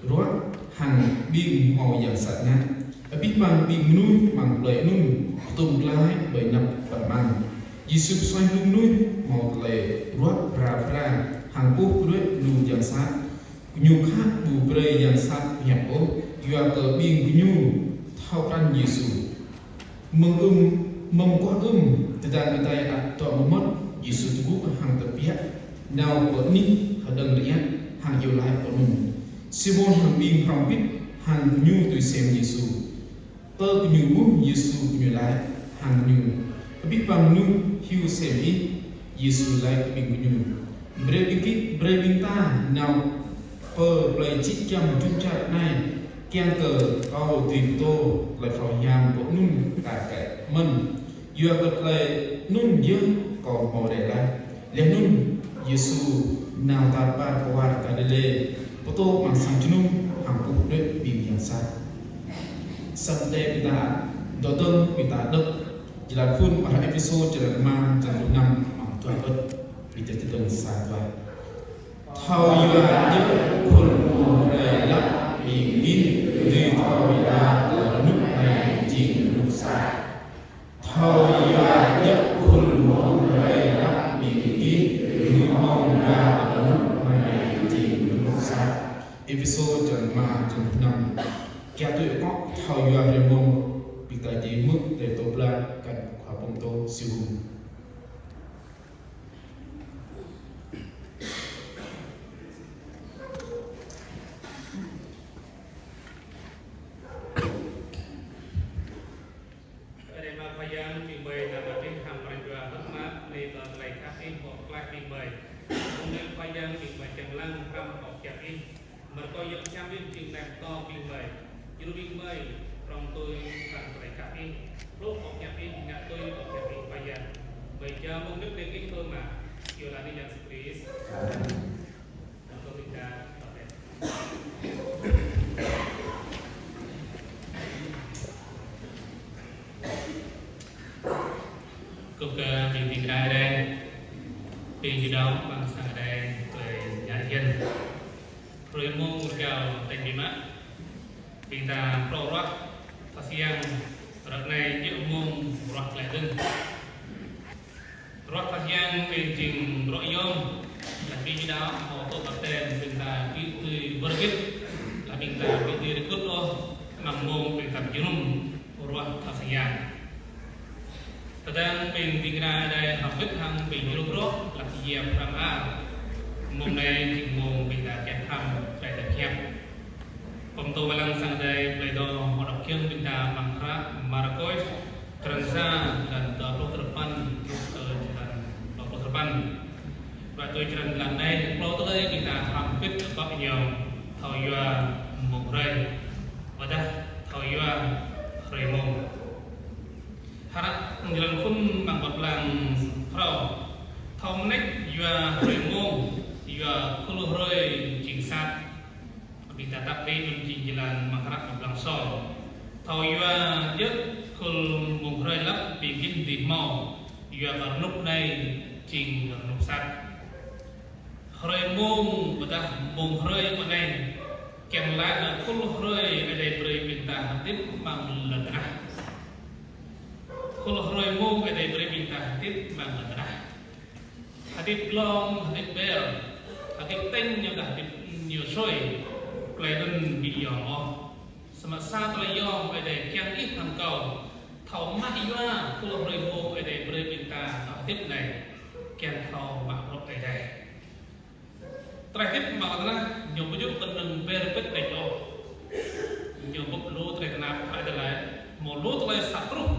ruă hăng ƀing hmâo yang sat ngă. Abih bang ƀing mơnuih amăng plơi anŭn pơtum glaĭ ƀơi anăp pơmang. Yêsu pơsuaih lu mơnuih hmâo tơlơi ruă phara phara hăng puh pơruĕ lu yang sat. Gơñu khă ƀu brơi yang sat pơhiăp ôh, yua kơ ƀing gơñu thâo pran Yêsu. Mơ̆ng ưm, mơ̆ng mơguah ưm, tơdang adai ăt dŏ mơmŏt, Yêsu tơgŭ hăng tơbiă nao pơ anih hơđơ̆ng rơiăt hăng iâu laĭ pơ anŭn. Simôn hăng ƀing hrŏm hơbĭt hăng gơñu tui sem Yêsu. Tơ gơñu ƀuh Yêsu, gơñu laĭ hăng gơñu: Abih bang mơnuih hyu sem ih. Yêsu laĭ kơ ƀing gơñu: Brơi ƀing gih, brơi ƀing ta nao pơ plơi jĕ giăm jum dar anai, kiăng kơ kâo dưi pơtô tơlơi phrâo hiam pơ anŭn kar kaĭ mơ̆n. Yua kơ tơlơi anŭn yơh kâo hmâo đĕ laĭ. Laih anŭn Yêsu nao tar ƀar kơwar Galilê, pơtô amăng sang jơnum hăng puh pơruĕ ƀing yang sat. Samơ̆ ƀing ta dŏ dơ̆ng, ƀing ta đŏk jơlan phŭn ƀơi Êphêsô črăn rơma, črăn pluh năm amăng dua wơ̆t. Ƀing ta čơdơ̆ng sa dua. Thâo yua djơ̆ khul mơ̆ng hrơi lăp ƀing gih dưi thâo yua kơ rơnŭk anai jing rơnŭk sat. Thâo yua djơ̆ khul mơ̆ng hrơi lăp ƀing gih dưi thâo yua kơ rơnŭk anai jing rơnŭk sat. Êphêsô črăn rơma, črăn pluh năm. Kiăng tui akŏ thâo yua hrơi mông, ƀing ta či hmư̆ tơlơi pơtô pơblang kar hăng khua pơtô Siu Hung. Ơ Adai Ama Khua Yang, ƀing gơmơi nao pơ abih hăng pran jua hơ̆k mơak, bơni kơ tơlơi khăp Ih pơklaih ƀing gơmơi. Bơni Khua Yang, ƀing gơmơi kiăng lăng hrăm boh hiăp Ih. Mơ̆ rơkâo yua hiam Ih jing neh pơtô ƀing gơmơi. Djru ƀing gơmơi prŏng tui hăng tơlơi khăp Ih. Hluh boh hiăp Ih, ngă tui boh hiăp Ih Khua Yang. Gơmơi jao mông djŏp anai kơ Ih tơl mă. Iâu laĭ anăn Yang Yêsu Krist. Amen. Kâo ƀing ta đŏk laih. Kơkuh kơ ƀing ding kơna Ơi Adai, ƀing djuai ania amăng sang Ơi Adai, tơlơi ngă hiam. Hrơi mông rơgao tañ biă mă, ƀing ta phrâo ruah tơlơi yang, ră anai djơ̆ mông ruah tơlơi dơ̆ng. Ruah tơlơi yang ƀing jing bruă yôm, laih ƀing djuai ania hmâo tŭ baptem ƀing ta ƀu dưi wơr bĭt, laih ƀing ta ƀu dưi rơkŭt ôh, amăng mông ƀing ta jơnum ruah tơlơi yang. Tơdang ƀing ding kơna Ơi Adai hrŏm hơbĭt hăng ƀing djru bruă, laih yap hrăm ar. Mông anai jing mông ƀing ta kiăng hrăm tơlơi pơhiăp. Pơtô wai lăng sang Ơi Adai, plei dŏ hmâo đŏk kiăng ƀing ta amăng hră Markôs, črăn sa, črăn dua pluh dua rơpăn, truh kơ črăn dua pluh dua rơpăn. Ƀơi tui črăn lăn anai, klâo tơlơi ƀing ta hrăm hơbĭt kơ pap ñong, thâo yua mông hrơi, ƀôdah thâo yua hrơi mông. Hră črăn phŭn amăng ƀơi blang phrâo, thâo mơneč yua hrơi mông, yua khul hrơi jing sat. Ƀing ta tăp ƀing anŭn jing jơlan amăng hră ƀơi blang sô. Thâo yua djơ̆ khul mông hrơi lăp ƀing gih dưi hmâo, yua kơ rơnŭk anai jing rơnŭk sat. Hrơi mông ƀôdah mông hrơi pơ anai, kiăng laĭ nao khul hrơi Ơi Adai brơi ƀing ta hơdip amăng lŏn tơnah. Khul hrơi mông Ơi Adai brơi ƀing ta hơdip amăng lŏn tơnah. Hơdip glông, hơdip ƀel, hơdip tañ ñu dah hơdip ñu sui, tơlơi anŭn ƀu yôm ôh. Samơ̆ sa tơlơi yôm Ơi Adai kiăng ih hăng kâo thâo mă yua khul hrơi mông Ơi Adai brơi ƀing ta nao hơdip anai, kiăng thâo mă bruă Ơi Adai. Tơlơi hơdip amăng lŏn tơnah ñu ƀu djơ̆ kơnơ̆ng ƀer pĭt đôč ôh. Ñu bưp lu tơlơi tơnap, tơlơi tơlơi, hmâo lu tơlơi sat truh.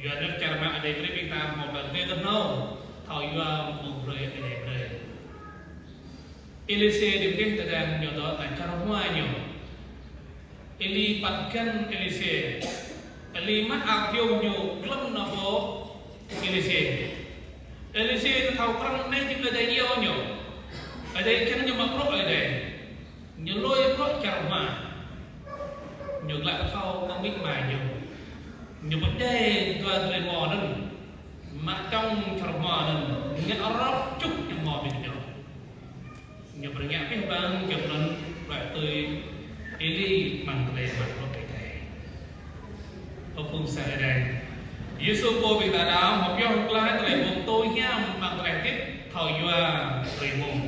Yua anŭn čar mơ̆ng Ơi Adai brơi ƀing ta hmâo tơlơi kơnơ̆ng, thâo yua mơ̆ng hrơi Ơi Adai brơi. Êlisê dơ̆ng tơdang ñu dŏ nao čar hmua ñu. Êli păt găn Êlisê. Êli mă ao kyâo ñu glŏm nao pơ Êlisê. Êlisê thâo krăn anai jing Ơi Adai iâu ñu. Ơi Adai kiăng ñu mă bruă Ơi Adai. Ñu lui bruă čar hmua. Ñu glaĭ pơthâo kơ amĭ ama ñu. Ñu pơdjai dua drơi rơmô anŭn. Mă čŏng čar hmua anŭn. Ngă rơp čŭk ñu hmâo ƀing ñu. Ñu pơrơngiă abih bang jơlan plơi tui Êli amăng tơlơi mă bruă Ơi Adai. Ơ phung sang Ơi Adai. Yêsu pô ƀing ta đaŏ hmâo pioh glaĭ tơlơi bum tui hiam amăng tơlơi hơdip thâo yua hrơi mông.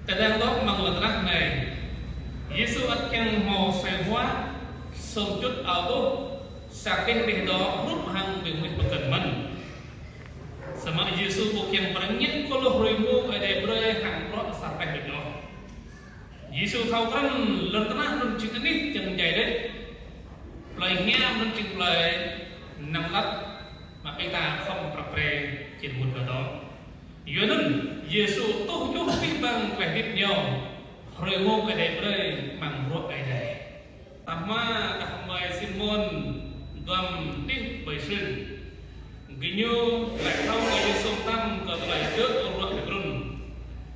Tơdang dŏ amăng lŏn tơnah anai, Yêsu ăt kiăng hmâo asơi huă, sum čut ao ƀuh, sa keh ƀing dŏ hrup hăng ƀing mơnuih pơkŏn mơ̆n. Samơ̆ Yêsu ƀu kiăng pơrơngiă kơ lu hrơi mông Ơi Adai brơi hăng bruă asar peh ƀing ôh. Yêsu thâo krăn lŏn tơnah anŭn jing anih čang djai đôč. Plơi hiam anŭn jing plơi năng lăt, mă ƀing ta khŏm prăp pre čin mŭt kơ dŏ. Yua anŭn, Yêsu tuh juh abih bang tơlơi hơdip ñu, hrơi mông Ơi Adai brơi amăng bruă Ơi Adai. Tơhma đah kơmơi Simôn duăm đih ƀơi sưng. Gơñu laĭ thâo kơ Yêsu mơtam kơ tơlơi gơ̆ ruă pơgrŭn.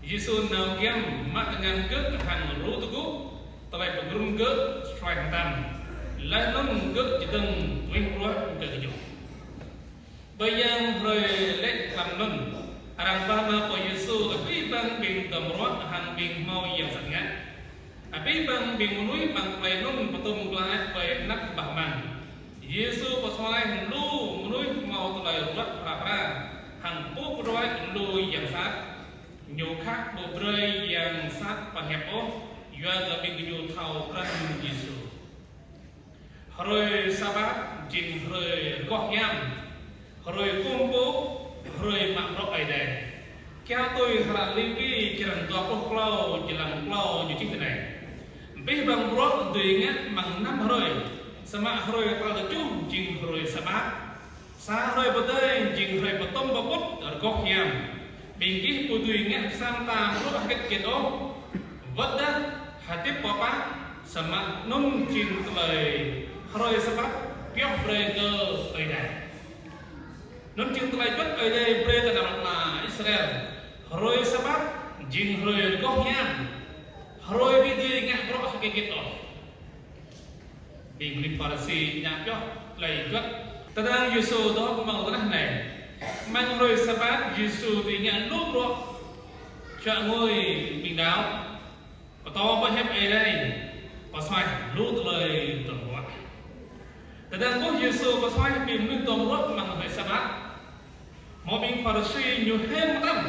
Yêsu nao giăm mă tơngan gơ̆ hăng ru tơgŭ, tơlơi pơgrŭn gơ̆ suaih mơtam. Laih anŭn gơ̆ čơdơ̆ng tuih ruă kơ gơñu. Ƀơi yang hrơi lĕ tlam anŭn, arăng pơhmua pơ Yêsu abih bang ƀing duăm ruă hăng ƀing hmâo yang sat ngă. Abih bang ƀing mơnuih amăng plơi anŭn pơtum glaĭ ƀơi anăp bah amăng. Yêsu pơsuaih lu mơnuih hmâo tơlơi ruă phara phara, hăng pŭ pơđuaĭ lu yang sat. Ñu khă ƀu brơi yang sat pơhiăp ôh, yua kơ ƀing gơñu thâo krăn Yêsu. Hrơi Sabat jing hrơi rơgoh hiam, hrơi kơkuh pơpŭ, hrơi mă bruă Ơi Adai. Kiăng tui hră Lêwi črăn dua pluh klâo, jơlan klâo ñu čih tui anai: Abih bang bruă dưi ngă amăng năm hrơi, samơ̆ hrơi tal tơjuh jing hrơi Sabat. Sa hrơi pơdơi jing hrơi pơtŏm pơƀut rơgoh hiam. Ƀing gih ƀu dưi ngă sa mơta bruă hơget hơget ôh, wơ̆t dah hơdip pơpă, samơ̆ anŭn jing tơlơi hrơi Sabat pioh brơi kơ Ơi Adai. Anŭn jing tơlơi juăt Ơi Adai brơi kơ ană bă Israel. Hrơi Sabat jing hrơi rơgoh hiam. Hrơi ƀu dưi ngă bruă hơget hơget ôh. Ƀing mơnuih Pharisi ngă pioh tơlơi juăt. Tơdang Yêsu dŏ amăng lŏn tơnah anai, amăng hrơi Sabat Yêsu dưi ngă lu bruă, čuă ngui ƀing đaŏ, pơtô pơhiăp Ơi Adai, pơsuaih lu tơlơi duăm ruă. Tơdang ƀuh Yêsu pơsuaih ƀing mơnuih duăm ruă amăng hrơi Sabat, hmâo ƀing Pharisi ñu hơ̆m mơtam,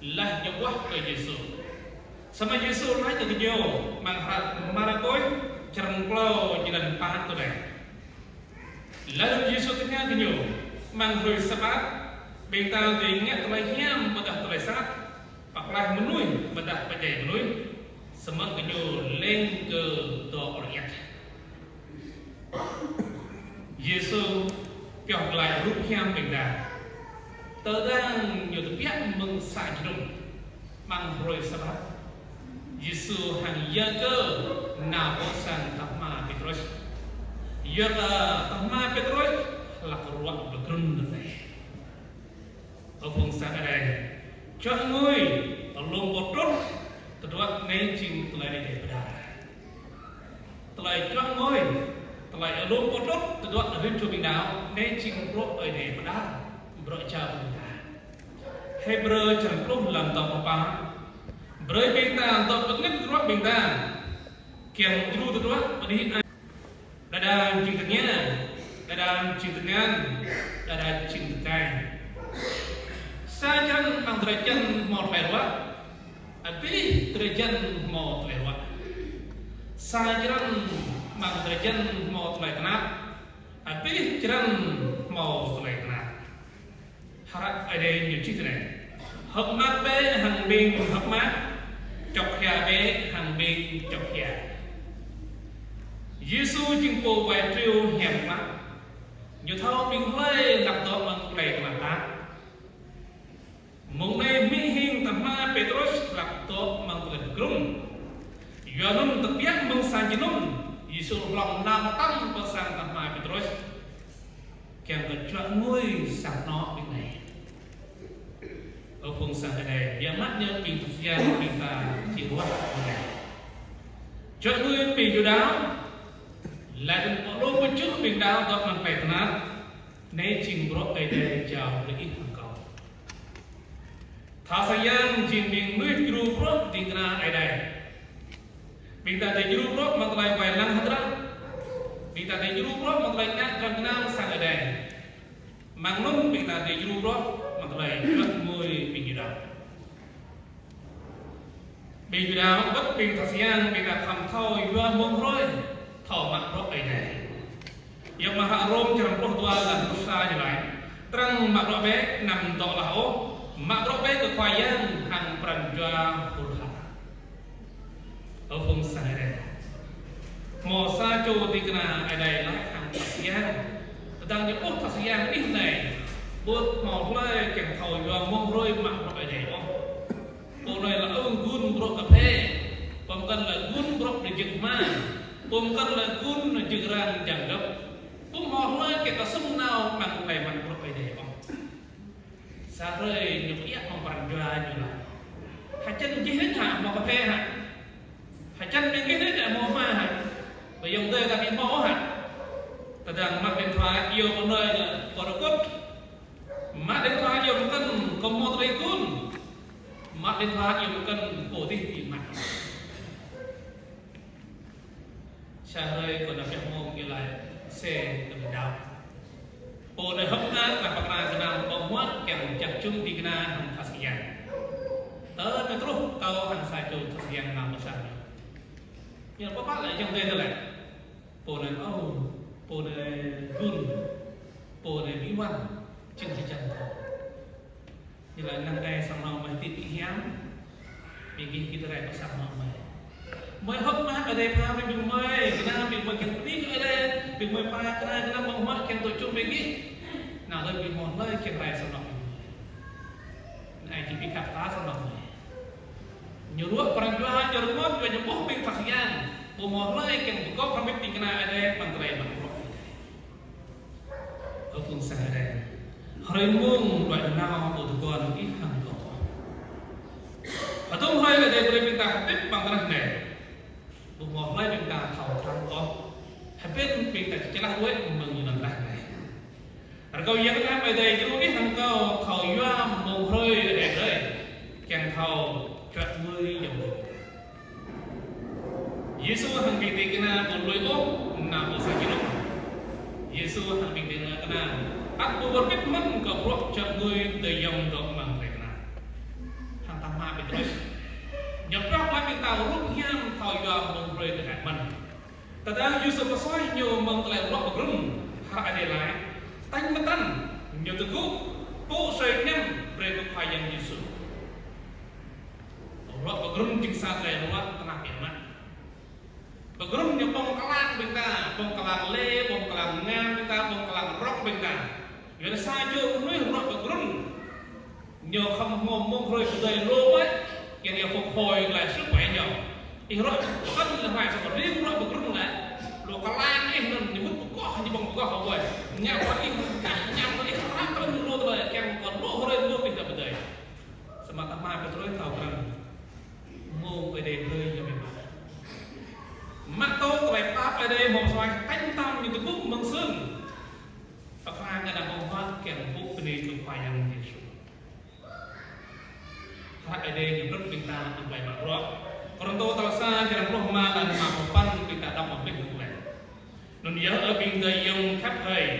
laih ñu ƀuah kơ Yêsu. Samơ̆ Yêsu laĭ kơ gơñu amăng hră Markôs črăn klâo jơlan pă tui anai: Laih anŭn Yêsu tơña gơñu: Amăng hrơi Sabat, ƀing ta dưi ngă tơlơi hiam ƀôdah tơlơi sat, pơklaih mơnuih ƀôdah pơdjai mơnuih? Samơ̆ gơñu leng kơ dŏ rơiăt. Yêsu pioh glaĭ rup hiam ƀing ta. Tơdang ñu tơbiă mơ̆ng sa jơnum amăng hrơi Sabat, Yêsu hăng Yakơ nao pơ sang tơhma Pêtrôs. Yua kơ tơhma Pêtrôs hlak ruă pơgrŭn tơlơi. Ơ phung sang Ơi Adai, čuă ngui, alum pơtrut, tơdruă anai jing tơlơi Ơi Adai pơđar. Tơlơi čuă ngui, tơlơi alum pơtrut, tơdruă rĭm čô ƀing đaŏ, anai jing bruă Ơi Adai pơđar, bruă jao ƀing ta. Hêbrơ črăn pluh lăm tơm pơpă, brơi ƀing ta dŏ pơkơnit bruă ƀing ta, kiăng djru tơdruă pơđĭ Đơđa jing tơngia, đơđa jing tơngan, đơđa jing tơkai. Sa črăn amăng drơi jăn hmâo tơlơi ruă, abih drơi jăn hmâo tơlơi ruă. Sa črăn amăng drơi jăn hmâo tơlơi tơnap, abih črăn hmâo tơlơi tơnap. Hră Ơi Adai ñu čih tui anai: Hơ̆k mơak bĕ hăng ƀing hơ̆k mơak, čŏk hia bĕ hăng ƀing čŏk hia. Yêsu jing pô wai triu hiam klă. Ñu thâo ƀing hlơi hlăp dŏ amăng tơlơi tơnap tap. Mông anai hmư̆ hing tơhma Pêtrôs hlăp dŏ amăng tơlơi pơgrŭm. Yua anŭn tơbiă mơ̆ng sang jơnum, Yêsu hlŏng nao mơtam pơ sang tơhma Pêtrôs, kiăng kơ čuă ngui sang anŏ ƀing anai. Ơ phung sang Ơi Adai, biă mă ñu ƀing tơsiang ƀing ta či ruah ƀing anai. Čuă ngui ƀing Yuđa, laih anŭn pơlông pơčŭh ƀing đaŏ dŏ amăng tơlơi tơnap. Anai jing bruă Ơi Adai jao brơi ih hăng kâo. Tha Sang Yang jing ƀing mơnuih djru bruă ding kơna Ơi Adai. Ƀing ta djru bruă amăng tơlơi wai lăng hơdră. Ƀing ta djru bruă amăng tơlơi ngă dram gơnam sang Ơi Adai. Mơ̆ng anŭn ƀing ta djru bruă amăng tơlơi čuă ngui ƀing Yuđa. Ƀing Yuđa wơ̆t ƀing Tha Sang Yang ƀing ta khŏm thâo yua mông hrơi, thâo mă bruă Ơi Adai. Yua mơ̆ng hră Rôm črăn pluh dua lăn pluh sa ñu laĭ: Trăng mă bruă bĕ, anăm dŏ laih ôh, mă bruă bĕ kơ Khua Yang hăng pran jua hur har. Ơ phung sang Ơi Adai, hmâo sa čô ding kơna Ơi Adai laĭ hăng Tha Sang Yang: Tơdang ñu ƀuh Tha Sang Yang anih anai, ƀu hmâo hlơi kiăng thâo yua mông hrơi mă bruă Ơi Adai ôh. Pô anai lĕ ư gŭn bruă kơphê, pô mơkăn lĕ gŭn bruă dơjơ̆ng hma, pô mơkăn lĕ gŭn jơ̆ng rang jang dŏ. Ƀu hmâo hlơi kiăng kơ sum nao amăng tơlơi mă bruă Ơi Adai ôh. Sa hrơi ñu pơiă hăng pran jua ñu laĭ: Hơjăn jih rin hă hmâo kơphê hă? Hơjăn ƀing gih rin hă hmâo hma hă? Ƀơi ayŏng adơi ta ƀu hmâo hă? Tơdang mă điện thoại iâu pô anai lĕ pô rơkŭt. Mă điện thoại iâu mơkăn kơ hmâo tơlơi gŭn. Mă điện thoại iâu mơkăn pô dih ƀu mă. Sa hrơi kơ anăp pioh mông ñu laĭ sê kơ đaŏ. Pô anai hơ̆k mơak, anăp pơkra gơnam ƀơ̆ng huă kiăng čang čŭn ding kơna hăng Tha Sang Yang. Tơl anai truh kâo hăng sa čô Tha Sang Yang nao pơ sang ñu. Ñu laĭ: Pơpă lĕ ayŏng adơi tơlơi? Pô anai ôh, pô anai gŭn, pô anai ƀu wăn, čang hơjăn kâo. Ñu laĭ: Năng ai sang anŏ mơi hơdip ƀu hiam, ƀing gih či rai pơ sang anŏ mơi. Mơi hơ̆k mơak Ơi Adai pha brơi ƀing mơi, gơnam ƀing mơi kiăng pơđing Ơi Adai, ƀing mơi pha kơnang gơnam ƀơ̆ng huă kiăng dŏ čum ƀing gih. Năng hlơi ƀu hmâo hlơi kiăng rai sang anŏ ƀing mơi. Năng ai či ƀu khăp ta sang anŏ mơi. Ñu ruă pran jua, ñu rơngot, yua ñu ƀuh ƀing Tha Sang Yang, ƀu hmâo hlơi kiăng pơgop hrŏm hơbĭt ding kơna Ơi Adai amăng tơlơi mă bruă. Ơ phung sang Ơi Adai, hrơi mông đuaĭ nao ƀu tơguan ih hăng kâo. Hơdôm hrơi Ơi Adai brơi ƀing ta hơbĭt amăng tơnah anai, ƀu hmâo hlơi ƀing ta thâo krăn ôh. Hơbĭt ƀing ta čơlah đuaĭ mơ̆ng lŏn tơnah anai. Rơkâo Yang Bơngăt Ơi Adai djru ih hăng kâo thâo yua mông hrơi Ơi Adai brơi, kiăng thâo čuă ngui yom. Yêsu hăng ƀing ding kơna ƀu lui ôh nao pơ sang jơnum. Yêsu hăng ƀing ding kơna ăt ƀu wơr bĭt mơ̆n kơ bruă čuă ngui tơlơi yom dŏ amăng tơlơi kơna. Hăng tơhma Pêtrôs, ñu pioh laĭ ƀing ta rup hiam thâo yua mông hrơi tơkai mơ̆n. Tơdang Yêsu pơsuaih ñu mơ̆ng tơlơi ruă pơgrŭn, hră Ơi Adai laĭ: Tañ mơtam, ñu tơgŭ, pŭ asơi añăm brơi kơ Khua Yang Yêsu. Ruă pơgrŭn jing sa tơlơi ruă tơnap biă mă. Pơgrŭn ñu ƀơ̆ng kơlang ƀing ta, ƀơ̆ng kơlang lê, ƀơ̆ng kơlang ngam ƀing ta, ƀơ̆ng kơlang rŏng ƀing ta. Yua anŭn sa čô mơnuih ruă pơgrŭn, ñu khŏm hmâo mông hrơi pơdơi lu mơ̆n, kiăng ñu phục hồi lại sức khỏe ñu. Ih ruă pơkŏn lĕ hmai sa pơring ruă pơgrŭn lĕ, lu kơlang ih anŭn ñu mŭt pơkoh, ñu ƀơ̆ng pơkoh kơ ƀuai. Ngă kơ ih ngă, ngă kơ ih hrăp kơ lu tơlơi, kiăng kơ lu hrơi lu ƀing ta pơdơi. Samơ̆ tơhma Pêtrôs thâo krăn mông Ơi Adai brơi ñu ƀu mă. Mă tŭ tơlơi pap Ơi Adai hmâo pơsuaih, tañ mơtam ñu tơgŭ mơ̆ng sưng. Pơkra gơnam ƀơ̆ng huă kiăng pŭ bơni kơ Khua Yang Yêsu. Hră Ơi Adai ñu brơi ƀing ta amăng tơlơi mă bruă. Kôrintô tal sa, črăn pluh rơma, lăn rơma pluh păn, ƀing ta đŏk mơ̆ng ƀing tơlơi. Anŭn yơh, ơ ƀing adơi ayŏng khăp hơi,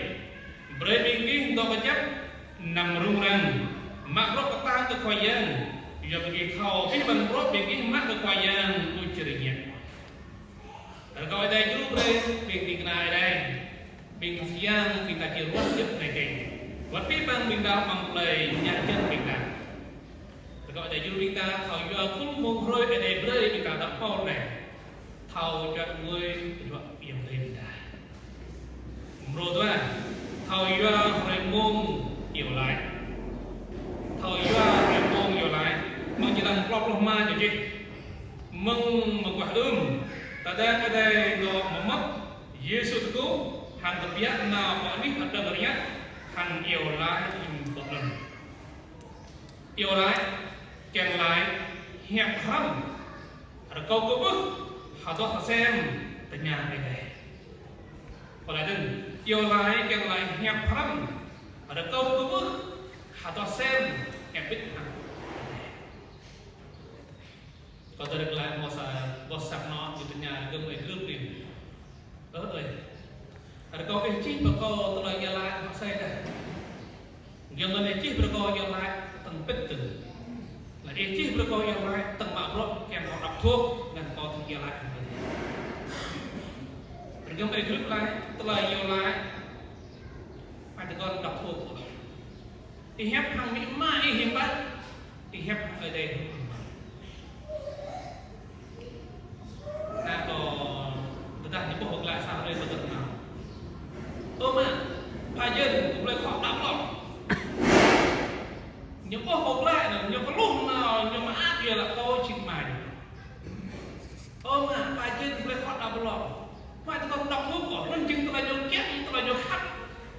brơi ƀing gih dŏ kơjăp, anăm rŭng răng, mă bruă pơtang kơ Khua Yang, yua ƀing gih thâo abih bang bruă ƀing gih mă kơ Khua Yang ƀu či rơngiă. Rơkâo Ơi Adai djru brơi ƀing ding kơna Ơi Adai, ƀing Khua Yang, ƀing ta či ruah hơdip anai kơnh. Wơ̆t abih bang ƀing ta amăng tơlơi ngă hơjăn ƀing ta. Rơkâo Ơi Adai djru ƀing ta thâo yua khul mông hrơi Ơi Adai brơi ƀing ta dŏ pơ anai. Thâo čuă ngui, čuă Iâu laĭ ƀing ta. Mrô dua, thâo yua hrơi mông iâu laĭ. Thâo yua hrơi mông iâu laĭ. Mơ̆ng črăn klâo pluh rơma ñu čih: Mơ̆ng mơguah ưm, tơdang Ơi Adai dŏ mơmŏt, Yêsu tơgŭ, hăng tơbiă nao pơ anih hơdơ̆ng rơngiă, hăng iâu laĭ jing pơkŏn. Iâu laĭ, kiăng laĭ hiăp hrăm, rơkâo kơkuh, hơdơr tơsem tơña Ơi Adai. Kơ laĭ dơ̆ng, iâu laĭ kiăng laĭ hiăp hrăm, rơkâo kơkuh, hơdơr tơsem hiăp bĭt hăng. Kâo tơlơi glaĭ mơ̆ sa, boh sat nŏ ñu tơña rơgơ̆m ơi gơ̆p đing. Ơ ơi. Rơkâo ih čih brơi kâo tơlơi iâu laĭ mơsĕ dah. Giŏng anŭn ih čih brơi kâo iâu laĭ tơ̆ng pĭt tơ̆ng. Laih ih čih brơi kâo iâu laĭ tơ̆ng mă bruă kiăng kâo đŏk thŭk, ngăn kâo tơ̆ng iâu laĭ. Rơgơ̆m ơi gơ̆p laĭ, tơlơi iâu laĭ. Phải tơgŭn đŏk thŭk. Ih hiăp hăng amĭ ama ih hiư̆m pă, ih hiăp hăng Ơi Adai hiư̆m pă. Ană kâo tơdah ñu ƀuh hơglaĭ sa hrơi tơgŭn nao. Ơ mă, pha jên kơ blơi khŏk đa blŏng. Ñu ƀuh hơglaĭ anŭn, ñu kơluh nao, ñu mơak yua lă kâo čing mai. Ơ mă, pha jên kơ blơi khŏk đa blŏng. Mă tơgŭn đŏk thŭk kâo, anŭn jing tơlơi ñu kiăng, tơlơi ñu khăp.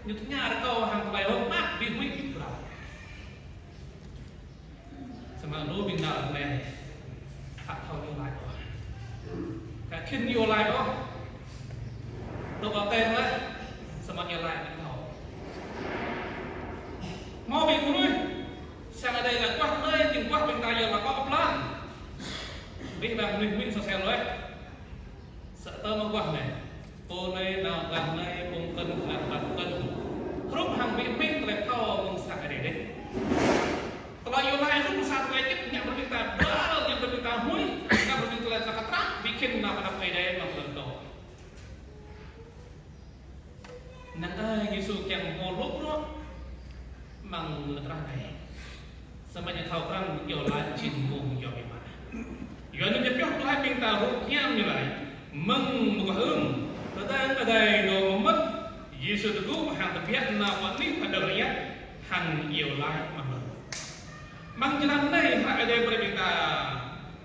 Ñu tơña rơkâo hăng tơlơi hơ̆k mơak, ƀing huĭ ƀing brơi. Samơ̆ lu ƀing đaŏ anai, aka thâo iâu laĭ ôh. Aka khĭn iâu laĭ ôh. Dŏ ƀă teng laih, samơ̆ iâu laĭ ƀu thâo. Hmâo ƀing mơnuih, sang Ơi Adai lăi guah anai, jing guah ƀing ta iâu laĭ kơ pơblang. Ƀing đah mơnuih mĭn sô sel laih. Sa tơ mơguah anai. Pô anai nao gah anai, pô mơkŏn nao gah mơkŏn. Hrup hăng ƀing ƀing tơlơi thâo mơ̆ng sang Ơi Adai dih. Tơlơi iâu laĭ hrup sa tơlơi čĭt, ngă brơi ƀing ta bal, ngă brơi ƀing ta huĭ, ngă brơi ƀing tơlơi tơlơi kơtrah, ƀing khĭn nao kơnăp Ơi Adai mơ̆ng tơlơi thâo. Năng ai Yêsu kiăng hmâo lu bruă amăng lŏn tơnah anai. Samơ̆ ñu thâo krăn iâu laĭ jing mông yom biă mă. Yua anŭn ñu pioh glaĭ ƀing ta hrup hiam ñu laĭ: Mơ̆ng mơguah ưm, tơdang Ơi Adai dŏ mơmŏt, Yêsu tơgŭ hăng tơbiă nao pơ anih hơdơ̆ng rơngiă, hăng iâu laĭ amăng anŭn. Amăng jơlan anai, hră Ơi Adai brơi ƀing ta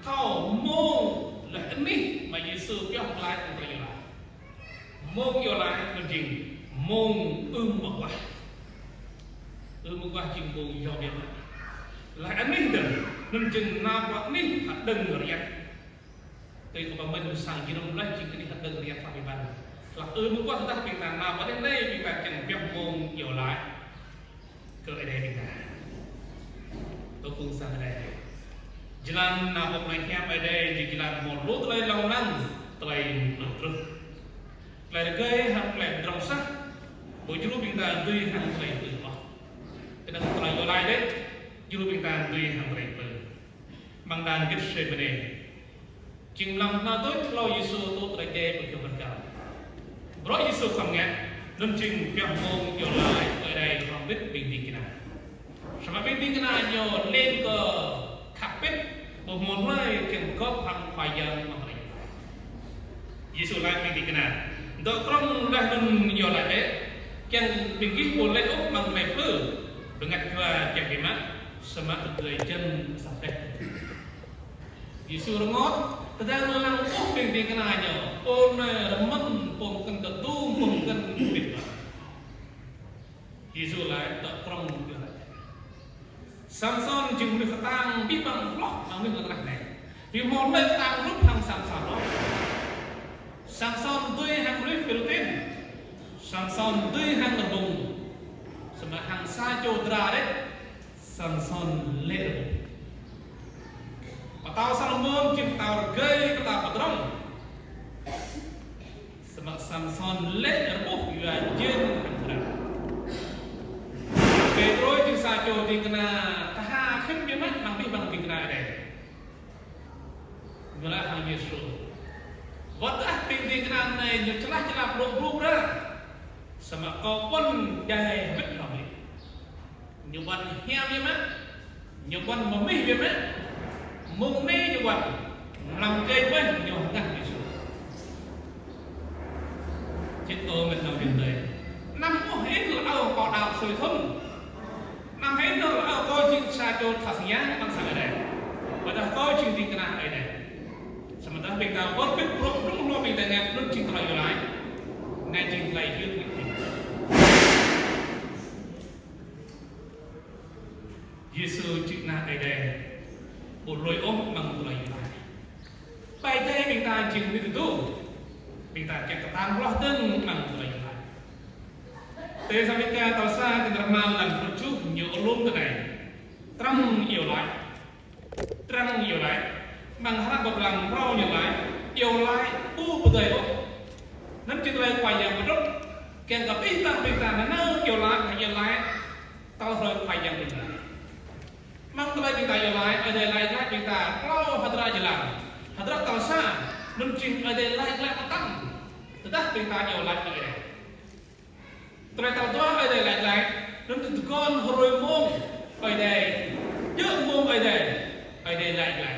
thâo mông laih anih mơ̆ Yêsu pioh glaĭ amăng tơlơi iâu laĭ. Mông iâu laĭ anŭn jing mông ưm mơguah. Ưm mơguah jing mông yom biă mă. Laih anih dơ̆ng anŭn jing nao pơ anih hơdơ̆ng rơngiă. Tui kơ pơmĭn sang jơnum laih jing anih hơdơ̆ng rơngiă pha biă mă. Laih ưm mơguah tơdah ƀing ta nao pơ anih anai ƀing ta kiăng pioh mông iâu laĭ kơ Ơi Adai ƀing ta. Tơ phung sang Ơi Adai. Jơlan nao pơ plơi hiam Ơi Adai jing jơlan hmâo lu tơlơi lông lăng, tơlơi mlih truh. Tơlơi rơgơi hăng tơlơi pơdrŏng sah, ƀu djru ƀing ta dưi hăng tơlơi pơtư̆ ôh. Tơdang tơlơi iâu laĭ đôč, djru ƀing ta dưi hăng tơlơi pơtư̆. Amăng đang Gêtsêmanê. Jing mlam nao tuč hlâo Yêsu tŭ tơlơi djai pơ gơ̆ bơrkal. Bruă Yêsu khŏm ngă, anŭn jing pioh mông iâu laĭ Ơi Adai hrŏm hơbĭt ƀing ding kơna. Samơ̆ ƀing ding kơna ñu leng kơ khăp pĭt, ƀu hmâo hlơi kiăng gŏp hăng Khua Yang mơ̆ng hrơi. Yêsu laĭ ƀing ding kơna: Dŏ krŏng laih anŭn iâu laĭ bĕ, kiăng ƀing gih ƀu laĭ ôh amăng tơlơi plư, bơngăt jua kiăng biă mă, samơ̆ tơdơi jăn asăp laih. Yêsu rơngot, tơdang lăng ƀuh ƀing ding kơna ñu, pô anai rơmơ̆n, pô mơkŏn kơdŭng, pô mơkŏn pĭt mă. Yêsu laĭ dŏ krŏng ñu laĭ: Samsôn jing mơnuih kơtang abih bang hloh amăng mơnuih lŏn tơnah anai. Ƀu hmâo hlơi kơtang hrup hăng Samsôn ôh. Samsôn dưi hăng mơnuih Philistin. Samsôn dưi hăng rơbung. Samơ̆ hăng sa čô dra đôč, Samsôn lê̆ rơbung. Pơtao Salômôn jing pơtao rơgơi, pơtao pơdrŏng. Samơ̆ Samsôn lê̆ rơbuh yua jên hăng dra. Pêtrôs jing sa čô ding kơna tha khĭn biă mă amăng abih bang ding kơna Ơi Adai. Ñu laĭ hăng Yêsu: Wơ̆t tơdah ƀing ding kơna anai ñu čơlah čơlah brŏ bru bra, samơ̆ kâo ƀuăn djai hơbĭt hrŏm hĭ. Ñu ƀuăn hiam biă mă, ñu ƀuăn mơmih biă mă, mông anai ñu ƀuăn, mlam kơčih ƀuăn ñu hơngah Yêsu. Ơ mĕt nao jing dơi. Anăm ôh hil ơ kâo đaŏ sui thŭn. Anăm hil ơ kâo jing sa čô tha sang yang amăng sang Ơi Adai. Ƀôdah kâo jing ding kơna Ơi Adai. Samơ̆ tơdah ƀing ta wơr bĭt bruă dơ̆ng hlô ƀing ta ngă, anŭn jing tơlơi iâu laĭ. Anai jing tơlơi hyưt ngă. Yêsu jing Ană Ơi Adai. Ƀu lui ôh amăng tơlơi iâu laĭ. Ƀơi adai ƀing ta jing mơnuih tơdu. Ƀing ta kiăng kơtang hloh dơ̆ng amăng tơlơi iâu laĭ. Tơlơi Têsalônika tal sa, kơnơ̆ng rơmang lăm pluh tơjuh ñu alum tui anai. Trăng iâu laĭ. Trăng iâu laĭ. Amăng hră ƀơi blang phrâo ñu laĭ, iâu laĭ ƀu pơdơi ôh. Anŭn jing tơlơi Khua Yang pơtrŭt. Kiăng kơ abih bang ƀing ta nanao iâu laĭ, iâu laĭ. Tơl hrơi Khua Yang ƀing ta. Amăng tơlơi ƀing ta iâu laĭ, Ơi Adai laĭ glaĭ ƀing ta klâo hơdră jơlan. Hơdră tal sa, anŭn jing Ơi Adai laĭ glaĭ mơtam. Tơdah ƀing ta iâu laĭ kơ Ơi Adai. Tơlơi tal dua Ơi Adai laĭ glaĭ, anŭn jing tơguan hrơi mông Ơi Adai. Djơ̆ mông Ơi Adai, Ơi Adai laĭ glaĭ.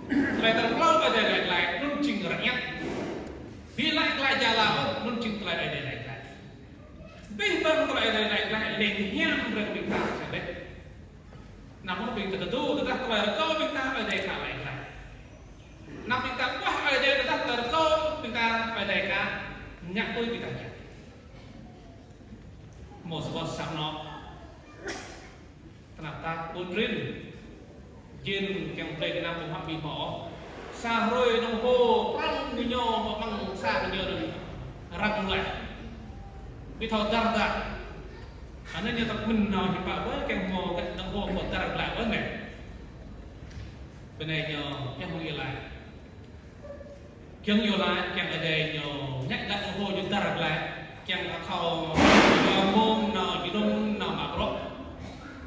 Tơlơi tal klâo Ơi Adai laĭ glaĭ, anŭn jing rơiăt. Ƀu laĭ glaĭ jơlan ôh, anŭn jing tơlơi Ơi Adai laĭ glaĭ. Abih bang tơlơi Ơi Adai laĭ glaĭ, lêng hiam brơi kơ ƀing ta sa lĕ. Anăm ƀing ta tơdu, tơdah tơlơi rơkâo ƀing ta Ơi Adai ka laĭ glaĭ. Anăm ƀing ta ƀuah Ơi Adai, tơdah tơlơi rơkâo ƀing ta Ơi Adai ka ngă tui ƀing ta kiăng. Hmâo sa boh sang anŏ. Tơnap tap ƀun rin. Jing kiăng blơi gơnam ƀu hmâo ƀing hmâo. Sa hrơi đồng hồ prăng ñu ñu mă măng sa ñu ñu răng lĕ. Ƀu thâo dar dar. Anai ñu tơk mơ̆n nao hiư̆m pă ƀơi kiăng hmâo kơ đồng hồ hmâo dar glaĭ ƀơi anai. Bơnai ñu kiăng hmâo iâu laĭ. Kiăng iâu laĭ, kiăng Ơi Adai ñu ngă glaĭ đồng hồ ñu dar glaĭ, kiăng kơ thâo yua mông nao jơnum nao mă bruă.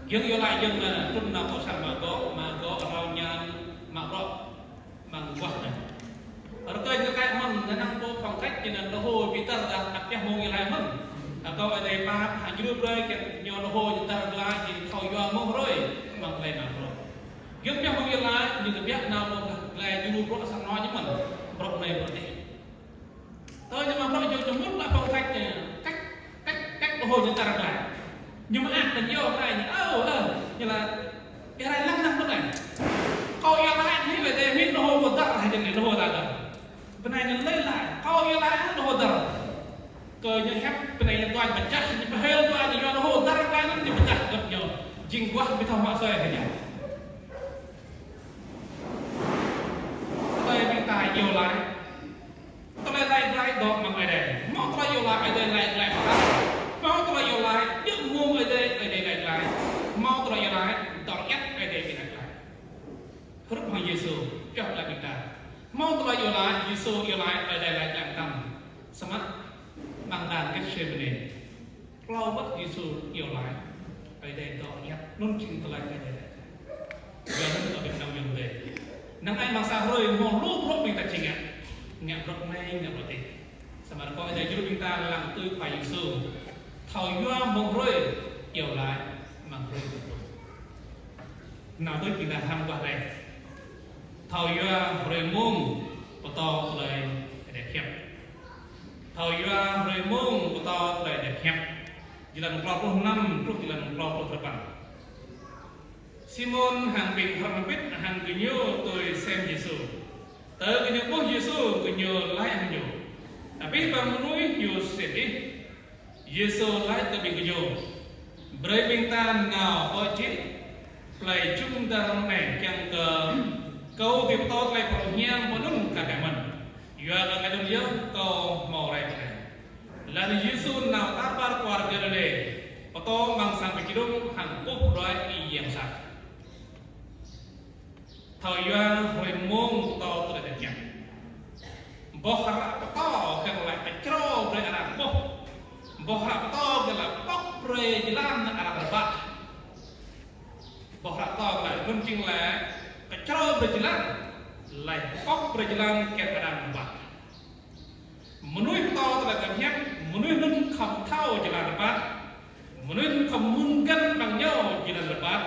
Kiăng iâu laĭ, kiăng nao trŭn nao kơ sang mă gŏ, mă gŏ rao ñan mă bruă, mă guah anai. Rơkơi ñu kơ mơ̆n, năng năng pô phong cách, jing năng đồng hồ ƀu dar glaĭ, ăt yua mông iâu laĭ mơ̆n. Akâo Ơi Adai pap, hăng jru brơi kiăng ñu đồng hồ ñu dar glaĭ, jing thâo yua mông hrơi, mă glaĭ mă bruă. Giŏng biă mơ̆ng iâu laĭ, ñu tơbiă nao mơ̆ng glaĭ jru bruă sang anŏ ñu mơ̆n, bruă anai bruă adih. Tơl ñu mă bruă ñu, ñu mŭt lăp pơng thăč ñu, thăč, thăč, thăč, đồng hồ ñu dar glaĭ. Ñu mă ăt ñu iâu laĭ ñu, ơ, ơ, ñu laĭ, iâu laĭ lăng lăng bruă anai. Kâo iâu laĭ hĭ, wơ̆t dêh hĭ đồng hồ pơdar hĭ jing anai, đồng hồ dar dar. Bơnai ñu lĕ laĭ, kâo iâu laĭ hă đồng hồ dar. Kơ ñu hiăp bơnai ñu tuai pơčah, ñu pơhil tuai ñu yua đồng hồ dar glaĭ anŭn ñu pơčah gơ̆p ñu. Jing guah ƀu thâo mă sui hĭ ñu. Tơlơi ƀing ta iâu laĭ. Tơlơi laĭ glaĭ dŏ amăng Ơi Adai. Hmâo tơlơi iâu laĭ Ơi Adai laĭ glaĭ mơtam. Hmâo tơlơi iâu laĭ djơ̆ mông Ơi Adai, Ơi Adai laĭ glaĭ. Hmâo tơlơi iâu laĭ dŏ rơiăt Ơi Adai ƀing laĭ glaĭ. Hrup hăng Yêsu, pioh glaĭ ƀing ta. Hmâo tơlơi iâu laĭ, Yêsu iâu laĭ, Ơi Adai laĭ glaĭ mơtam. Samơ̆ amăng đang Gêtsêmanê. Klâo wơ̆t Yêsu iâu laĭ, Ơi Adai dŏ rơiăt, anŭn jing tơlơi Ơi Adai laĭ. Yua anŭn kơ ƀing nao yŏng dêh. Năng ai amăng sa hrơi hmâo lu bruă ƀing ta či ngă. Ngă bruă anai, ngă bruă adih. Samơ̆ rơkâo Ơi Adai jru ƀing ta lăng tui Khua Yêsu. Thâo yua mông hrơi iâu laĭ amăng hrơi tơpŭ. Nao tui ƀing ta hăng guah rai. Thâo yua hrơi mông pơtô tơlơi Ơi Adai pơhiăp. Thâo yua hrơi mông pơtô tơlơi Ơi Adai pơhiăp. Jơlan klâo pluh năm truh jơlan klâo pluh duapăn. Simôn hăng ƀing hrŏm hơbĭt hăng gơñu tui sem Yêsu. Tơ gơñu ƀuh Yêsu, gơñu laĭ hăng ñu: Abih bang mơnuih ñu sem ih. Yêsu laĭ kơ ƀing gơñu: Brơi ƀing ta nao pơ jĭ plei jum dar anai kiăng kơ kâo dưi pơtô tơlơi phrâo hiam pơ anŭn kar kaĭ mơ̆n. Yua kơ anai anŭn yơh kâo hmâo rai pơ anai. Laih anŭn Yêsu nao tar ƀar kwar Galilê, pơtô amăng sang pơjơnum hăng pŭ pơđuaĭ Yang Sat. Thâo yua hrơi mông pơtô tơlơi Ơi Adai pơhiăp. Boh hră pơtô kiăng laĭ pơčrâo brơi arăng ƀuh. Boh hră pơtô kiăng laĭ pŏk brơi jơlan arăng rơbat. Boh hră pơtô kiăng laĭ mơ̆n jing laĭ pơčrâo brơi jơlan. Laĭ pŏk brơi jơlan kiăng arăng rơbat. Mơnuih pơtô tơlơi Ơi Adai pơhiăp, mơnuih anŭn khŏm thâo jơlan rơbat. Mơnuih anŭn khŏm mơ̆ng găn ƀăng ñu jơlan rơbat.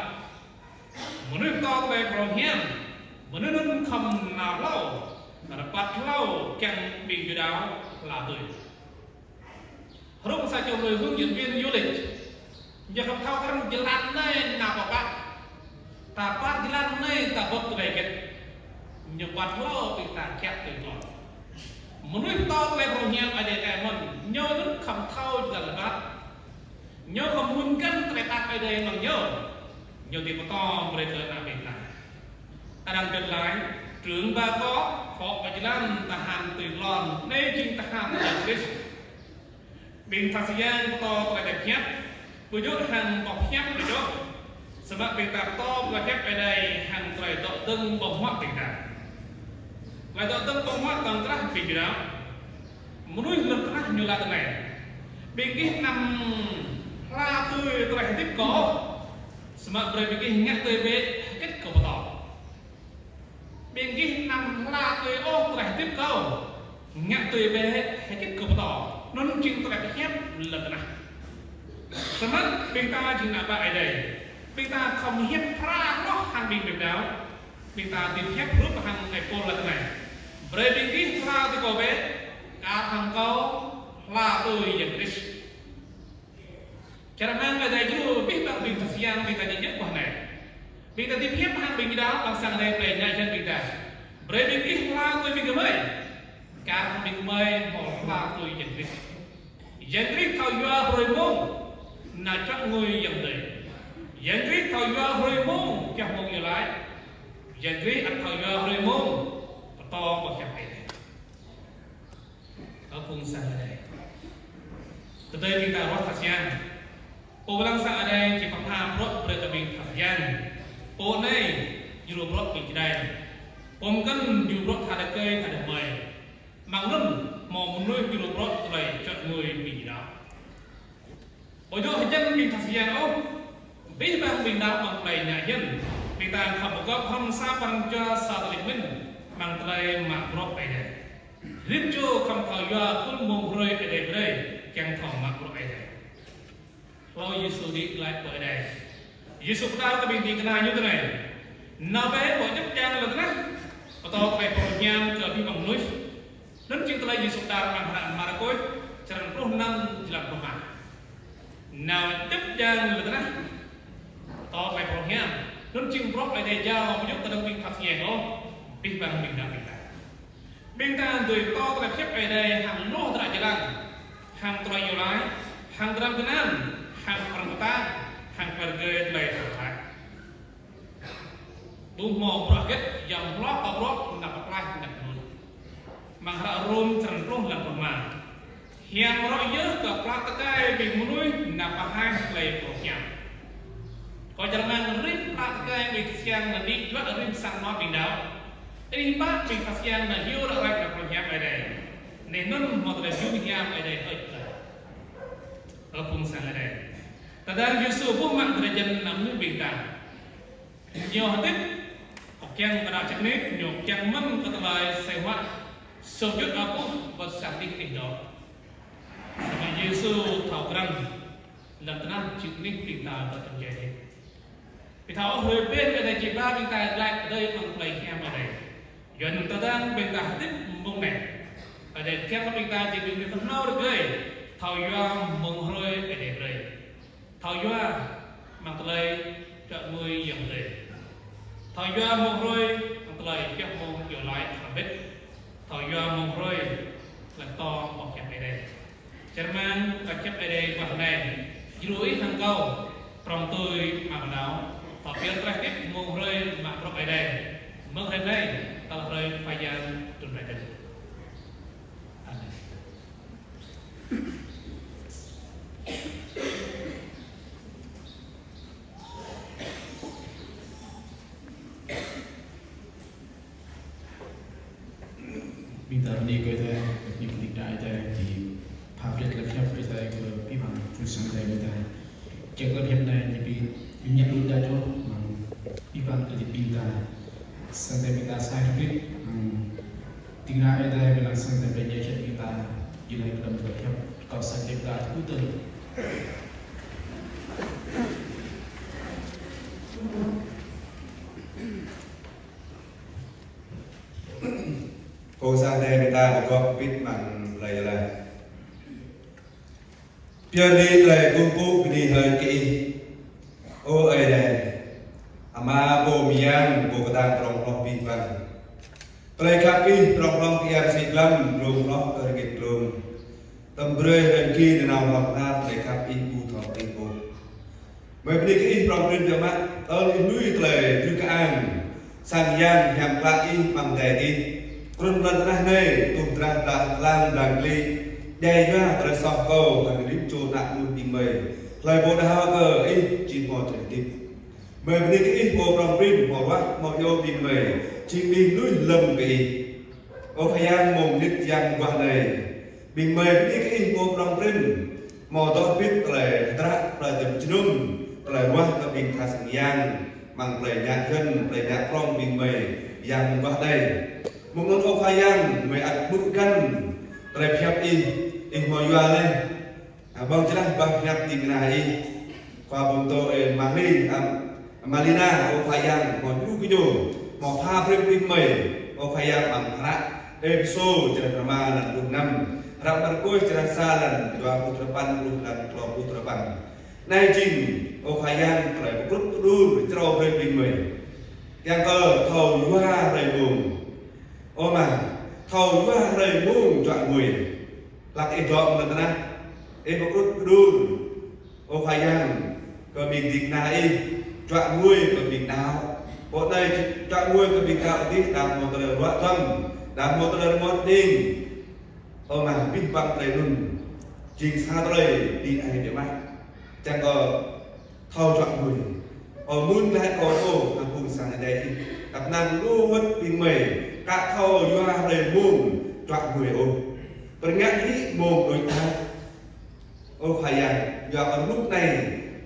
Mơnuih pơtô tơlơi phrâo hiam, mơnuih anŭn khŏm nao hlâo, rơbat hlâo kiăng ƀing Yuđa hla tui. Hrup sa čô mơnuih hướng dẫn viên du lịch. Ñu khŏm thâo krăn jơlan anai nao pơ pă. Ta păt jơlan anai ta bưp tơlơi hơget. Ñu păt hlâo ƀing ta kiăo tui tlôn. Mơnuih pơtô tơlơi pơruh hiam Ơi Adai tơmơ̆n, ñu anŭn khŏm thâo jơlan lơbat. Ñu khŏm mŭn kăn tơlơi pap Ơi Adai mơ̆ng ñu. Ñu dưi pơtô brơi kơ ană ƀing ta. Arăng kơnang, trưởng ba kŏ, pô pơjơlan tơhan tui tlôn, anai jing tơhan Yang Krist. Ƀing tha siang pơtô tơlơi pơhiăp, ƀu djơ̆ hăng boh hiăp ƀu djơ̆. Samơ̆ ƀing ta pơtô tơlơi pơhiăp Ơi Adai hăng tơlơi dŏ dơ̆ng ƀơ̆ng huă ƀing ta. Tơlơi dŏ dơ̆ng ƀơ̆ng huă tŏng krah ƀing gơnam. Mơnuih lŏn tơnah ñu laĭ tui anai: Ƀing gih anăm hla tui tơlơi hơdip kâo, samơ̆ brơi ƀing gih ngă tui bĕ hơget kâo pơtô. Ƀing gih anăm hla tui ôh tơlơi hơdip kâo, ngă tui bĕ hơget kâo pơtô. Anŭn jing tơlơi pơhiăp lŏn tơnah. Samơ̆ ƀing ta jing ană bă Ơi Adai, ƀing ta khŏm hiăp phara hloh hăng ƀing ƀing đaŏ. Ƀing ta dưi hiăp hrup hăng ơi Pôl laĭ tui anai: Brơi ƀing gih hla tui kâo bĕ, kar hăng kâo hla tui Yang Krist. Čar mơ̆ng Ơi Adai djru abih bang ƀing tha siang ƀing ta djơ̆ ƀuh anai. Ƀing ta djru hiăp hăng ƀing đaŏ amăng sang Ơi Adai plei ña jăn ƀing ta. Brơi ƀing gih hla tui ƀing gơmơi. Kar hăng ƀing gơmơi hmâo hla tui Yang Krist. Yang Krist thâo yua hrơi mông nao čuă ngui ayŏng adơi. Yang Krist thâo yua hrơi mông pioh mông iâu laĭ. Yang Krist ăt thâo yua hrơi mông pơtô boh hiăp Ơi Adai. Ơ phung sang Ơi Adai. Tơdơi ƀing ta ruah tha siang. Pô lăng sang Ơi Adai či pơpha bruă brơi kơ ƀing tha siang. Pô anai djru bruă ƀing čơđai. Pô mơkăn djru bruă tha rơkơi tha rơmơi. Mơ̆ng anŭn hmâo mơnuih djru bruă tơlơi čuă ngui ƀing đaŏ. Ƀu djơ̆ hơjăn ƀing tha siang ôh, abih bang ƀing đaŏ amăng plei ña jăn, ƀing ta khŏm pơgop hăng sa pran jua sa tơlơi pơmĭn, amăng tơlơi mă bruă Ơi Adai. Rĭm čô khŏm thâo yua tơl mông hrơi Ơi Adai brơi, kiăng thâo mă bruă Ơi Adai. Hlâo Yêsu đĭ glaĭ pơ Ơi Adai, Yêsu pơđar kơ ƀing ding kơna ñu tui anai: Nao bĕ pơ djŏp djang lŏn tơnah, pơtô tơlơi pơruh hiam kơ abih bang mơnuih. Anŭn jing tơlơi Yêsu pơđar amăng hră Markôs, črăn pluh năm, jơlan pluh rơma. Nao djŏp djang lŏn tơnah, pơtô tơlơi pơruh hiam. Anŭn jing bruă Ơi Adai jao, ƀu djơ̆ kơnơ̆ng ƀing tha siang ôh, abih bang ƀing đaŏ ƀing ta. Ƀing ta dưi pơtô tơlơi pơhiăp Ơi Adai hăng lu tơlơi jơlan, hăng tơlơi iâu laĭ, hăng dram gơnam, hăng arăng pơtă, hăng pơrơgơi tơlơi thâo thâo. Ƀu hmâo bruă hơget yom hloh kơ bruă nao pơklaih ană mơnuih. Amăng hră Rôm črăn pluh jơlan pluh rơma: Hiam rŏ yơh kơ plă tơkai ƀing mơnuih nao pơhaih tơlơi pơruh hiam. Kâo čang rơmang rĭm plă tơkai ƀing tha siang nao đĭ juă rĭm sang anŏ ƀing đaŏ. Rĭm ƀă ƀing tha siang nao hyu ră ruai tơlơi pơruh hiam Ơi Adai. Anai anŭn hmâo tơlơi jum hiam Ơi Adai hơ̆č tơlơi. Ơ phung sang Ơi Adai. Tơdang Yêsu ƀuh mă drơi jăn ană mơnuih ƀing ta. Ñu hơdip, kiăng kơ đaŏ čơknik, ñu kiăng mơ̆n kơ tơlơi asơi huă, sơjuăt apuh, wơ̆t sang đih đih dŏ. Samơ̆ Yêsu thâo krăn, lŏn tơnah čơknik ƀing ta dŏ tơm jai đih. Ƀing ta ƀuh hrơi pơpŭ Ơi Adai či ba ƀing ta glaĭ pơ adai amăng plei hiam Ơi Adai. Yua anŭn tơdang ƀing ta hơdip mông anai, Ơi Adai kiăng kơ ƀing ta či ƀing ƀing kơhnâo rơgơi, thâo yua mông hrơi Ơi Adai brơi. Thâo yua amăng tơlơi čuă ngui ayŏng adơi. Thâo yua mông hrơi amăng tơlơi pioh mông iâu laĭ hrŏm hơbĭt. Thâo yua mông hrơi lăng tŏng boh hiăp Ơi Adai. Čang rơmang tơlơi pơhiăp Ơi Adai mơguah anai, djru ih hăng kâo, prŏng tui mă pơnao, thâo pơyơr tơlơi hơdip mông hrơi mă bruă Ơi Adai. Mơ̆ng hrơi anai, tơl hrơi Khua Yang trŭn rai dơ̆ng. Amen. Ƀing ta bơni kơ Ơi Adai, bơni kơ ding kơna Ơi Adai, či pha brơi tơlơi pơhiăp Ơi Adai kơ abih bang phung sang Ơi Adai ƀing ta. Čang tơlơi pơhiăp anai ñu ƀu, ñu ñăk lu đa čô, mơ̆ng abih bang kơ ƀing ta. Sang Ơi Adai ƀing ta sa hơbĭt, mơ̆ng ding kơna Ơi Adai, ƀơi lăng sang Ơi Adai ƀing ñu čang ƀing ta, ñu laĭ pơđăm tơlơi pơhiăp, kâo sang Ơi Adai ƀing ta tơgŭ tơl. Phung sang Ơi Adai ƀing ta pơgop hơbĭt amăng tơlơi iâu laĭ. Pơyơr đĭ tơlơi kơkuh pơpŭ bơni hơơč kơ Ih, ơ Ơi Adai, Ama pô mơyang, pô kơtang prong hloh abih bang. Tơlơi khăp Ih prong hloh kơ ia rơsĭ glăm, glông hloh kơ rơngit glông. Tơm brơi rơngit nanao hloh hnar tơlơi khăp Ih ƀu thâo ƀuh. Mơi bơni kơ Ih prong prin biă mă, tơl Ih lui tơlơi drưh kơang sang yang hiam klă Ih amăng adai adih. Trŭn lŏn tơnah anai, tuh drah blah lăng blang klĭ, djai yua tơlơi soh kâo hăng rĭm čô ană mơnuih ƀing mơi. Hlơi pô đaŏ kơ Ih či hmâo tơlơi hơdip. Mơi bơni kơ Ih pô prong prin, hmâo ruah, hmâo iâu ƀing mơi, či ƀing mơnuih lơ̆m kơ Ih. Ơ Khua Yang, mông mơnit yang mơguah anai, ƀing mơi bơni kơ Ih pô prong prin, hmâo dŏ bĭt tơlơi hơdră, tơlơi tơm jơnum, tơlơi ruah kơ ƀing tha sang yang amăng tơlơi ngă gơ̆n, tơlơi ngă prong ƀing mơi yang mơguah anai. Mông anŭn ơ Khua Yang, mơi ăt hmư̆ găn tơlơi pơhiăp Ih, Ih hmâo yua laih. Ƀơ̆ng jơlah bah pơhiăp ding kơna Ih, Khua Pơtô, ơ, Mali, ơ, Malina, ơ Khua Yang, hmâo djru kơ ñu, hmâo pha brơi ƀing mơi, ơ Khua Yang, amăng hră Êphêsô črăn rơma lăn pluh năm, hră Markôs črăn sa lăn dua pluh duapăn truh lăn klâo pluh duapăn. Anai jing, ơ Khua Yang, tơlơi pơkrŭt pơđur črâo brơi ƀing mơi. Kiăng kơ thâo yua hrơi mông. Ơ Ama, thâo yua hrơi mông juă ngui. Hlak Ih dŏ amăng lŏn tơnah, Ih pơkrŭt pơđur, ơ Khua Yang, kơ ƀing ding kơna Ih, juă ngui kơ ƀing đaŏ. Pô anai juă ngui kơ ƀing đaŏ adih, đa hmâo tơlơi ruă duăm, đa hmâo tơlơi rơngot hning. Ơ Ama, abih bang tơlơi anŭn jing sa tơlơi đĭ ai biă mă. Čang kơ thâo juă ngui. Ơ, mơ̆n glaĭ kâo ôh, hăng phung sang Ơi Adai Ih, tăp năng lu wơ̆t ƀing mơi ka thâo yua hrơi mông juă ngui ôh. Pơrơngiă hĭ mông đôč đač. Ơ Khua Yang, yua kơ rơnŭk anai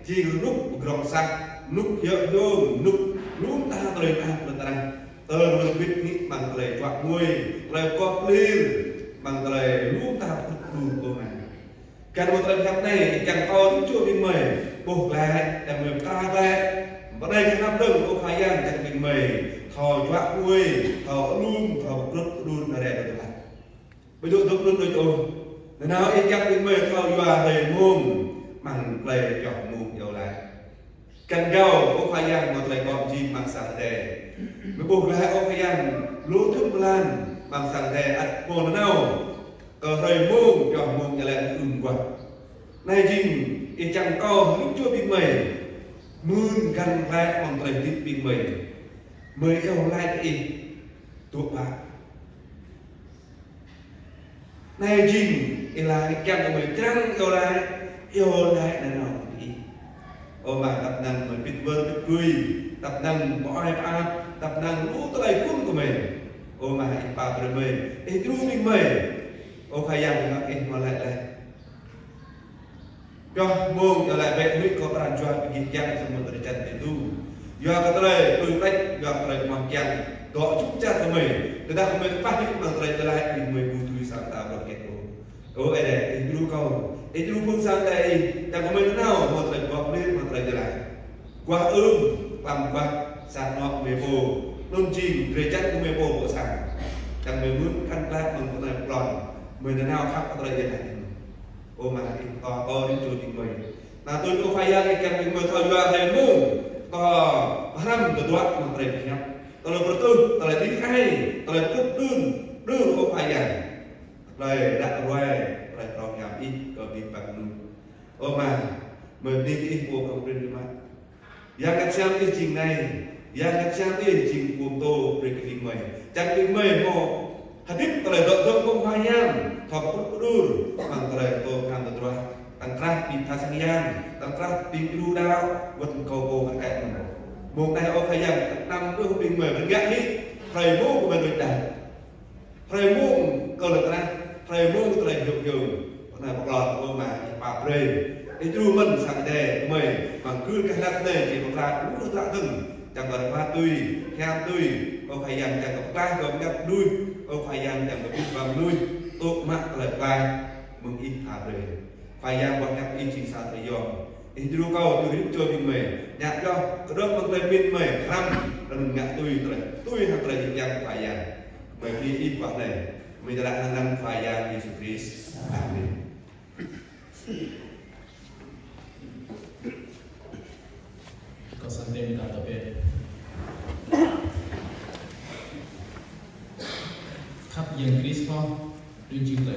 jing rơnŭk pơdrŏng sah, rơnŭk hiơ̆k hiơ̆ng, rơnŭk lŏm tha tơlơi mơak lŏn tơnah. Tơl wơ̆t bĭt hĭ amăng tơlơi juă ngui, tơlơi pơkŏp pơlir, amăng tơlơi lŏm tha pơkŏp pơlir, ơ Ama. Găn mơ̆ng tơlơi pơhiăp anai, kiăng kơ rĭm čô ƀing mơi ƀuh glaĭ, kiăng mơi pơtă glaĭ. Bơnai kơ anăp dơ̆ng, ơ Khua Yang, kiăng ƀing mơi thâo juă ngui, thâo alum, thâo pơkrŭt pơđur nao rai đôč tơpă. Ƀu djơ̆ dŏ pơđur đôč ôh. Nanao Ih kiăng ƀing mơi thâo yua hrơi mông amăng tơlơi pioh mông iâu laĭ. Găn gao, ơ Khua Yang, hmâo tơlơi kŏm jing amăng sang Ơi Adai. Mơi ƀuh glaĭ, ơ Khua Yang, lu thŭn blan amăng sang Ơi Adai ăt hmâo nanao kơ hrơi mông, pioh mông iâu laĭ ưm mơguah. Anai jing Ih čang kơ rĭm čô ƀing mơi mơ̆n găn glaĭ amăng tơlơi hơdip ƀing mơi. Mơi iâu laĭ kơ Ih, tŭ pă. Anai jing Ih laĭ, kiăng kơ mơi čang iâu laĭ, iâu laĭ nanao kơ Ih. Ơ Ama, tăp năng mơi pĭt wơr pĭt gui, tăp năng mơi ơi pơap, tăp năng lu tơlơi kun kơ mơi. Ơ Ama, Ih pap brơi mơi, Ih djru ƀing mơi. Ơ Khua Yang, ƀing gah Ih hmâo laĭ laih: Pioh mông iâu laĭ bĕ, huĭ kơ pran jua ƀing gih kiăng samơ̆ drơi jan tơdu. Yua kơ tơlơi tui tĕč, yua kơ tơlơi mơak kiăng dŏ jŭm jar kơ mơi. Tơdah kơ mơi kơpah hĭ amăng tơlơi iâu laĭ, ƀing mơi ƀu dưi sa mơta bruă hơget ôh. Ơ Ơi Adai, Ih djru kâo, Ih djru phung sang Ơi Adai Ih, kiăng kơ mơi nanao hmâo tơlơi pơkŏp pơlir, hmâo tơlơi iâu laĭ. Guah ưm, tlam guah, sa anŏ mơi pô, anŭn jing drơi jan kơ mơi pô pơ sang. Kiăng mơi mơ̆n khăn glaĭ amăng tơlơi pơklŏn, mơi nanao khăp tơlơi iâu laĭ. Ơ Ama, Ih pơtô kơ rĭm čô ƀing mơi. Anŭn tui ơ Khua Yang, Ih kiăng ƀing mơi thâo yua hrơi mông, kơ pơhrăm tơduă amăng tơlơi pơhiăp, tơlơi pơtŭh, tơlơi đĭ ai, tơlơi pơtŭh đưm, đưm, ơ Khua Yang. Tơlơi ră ruai, tơlơi prong hiam Ih kơ abih bang mơnuih. Ơ Ama, mơi bơni kơ Ih pô prong prin biă mă. Yang Bơngăt Hiam Ih jing anai, Yang Bơngăt Hiam Ih jing pô pơtô brơi kơ ƀing mơi. Čang ƀing mơi hmâo hơdip tơlơi dŏ dơ̆ng mơ̆ng Khua Yang, thâo pơkrŭt pơđur amăng tơlơi pơtô pơhrăm tơdruă, tŏng krah ƀing tha sang yang, tŏng krah ƀing djru đaŏ, wơ̆t kâo pô pơkă mơ̆n. Mông anai ơ Khua Yang, tăp năng ƀuh ƀing mơi pơrơngiă hĭ hrơi mông kơ mơi đôč đač. Hrơi mông kơ lŏn tơnah, hrơi mông tơlơi hiơ̆k hiơ̆ng. Pơ anai pơklŏn, ơ Ama, Ih pap brơi. Ih djru mơ̆n sang Ơi Adai mơi, amăng gưl gah anăp anai, či pơklaih lu tơlơi dơ̆ng. Čang kơ rơbat tui, hiam tui, ơ Khua Yang, čang kơ pơklaih kơ bơngăt mơnuih, ơ Khua Yang, čang kơ abih bang mơnuih tŭ mă tơlơi pơklaih mơ̆ng Ih pap brơi. Khua Yang, boh hiăp Ih jing sa tơlơi yom. Ih djru kâo, djru rĭm čô ƀing mơi, ngă pioh kơđŏm amăng tơlơi pơmĭn mơi, hrăm, anŭn ngă tui tơlơi, tui hăng tơlơi Ih kiăng, Khua Yang. Mơi bơni Ih boh anai, mơi jơlah amăng anăn Khua Yang Yêsu Krist. Amen. Đôi jing tơ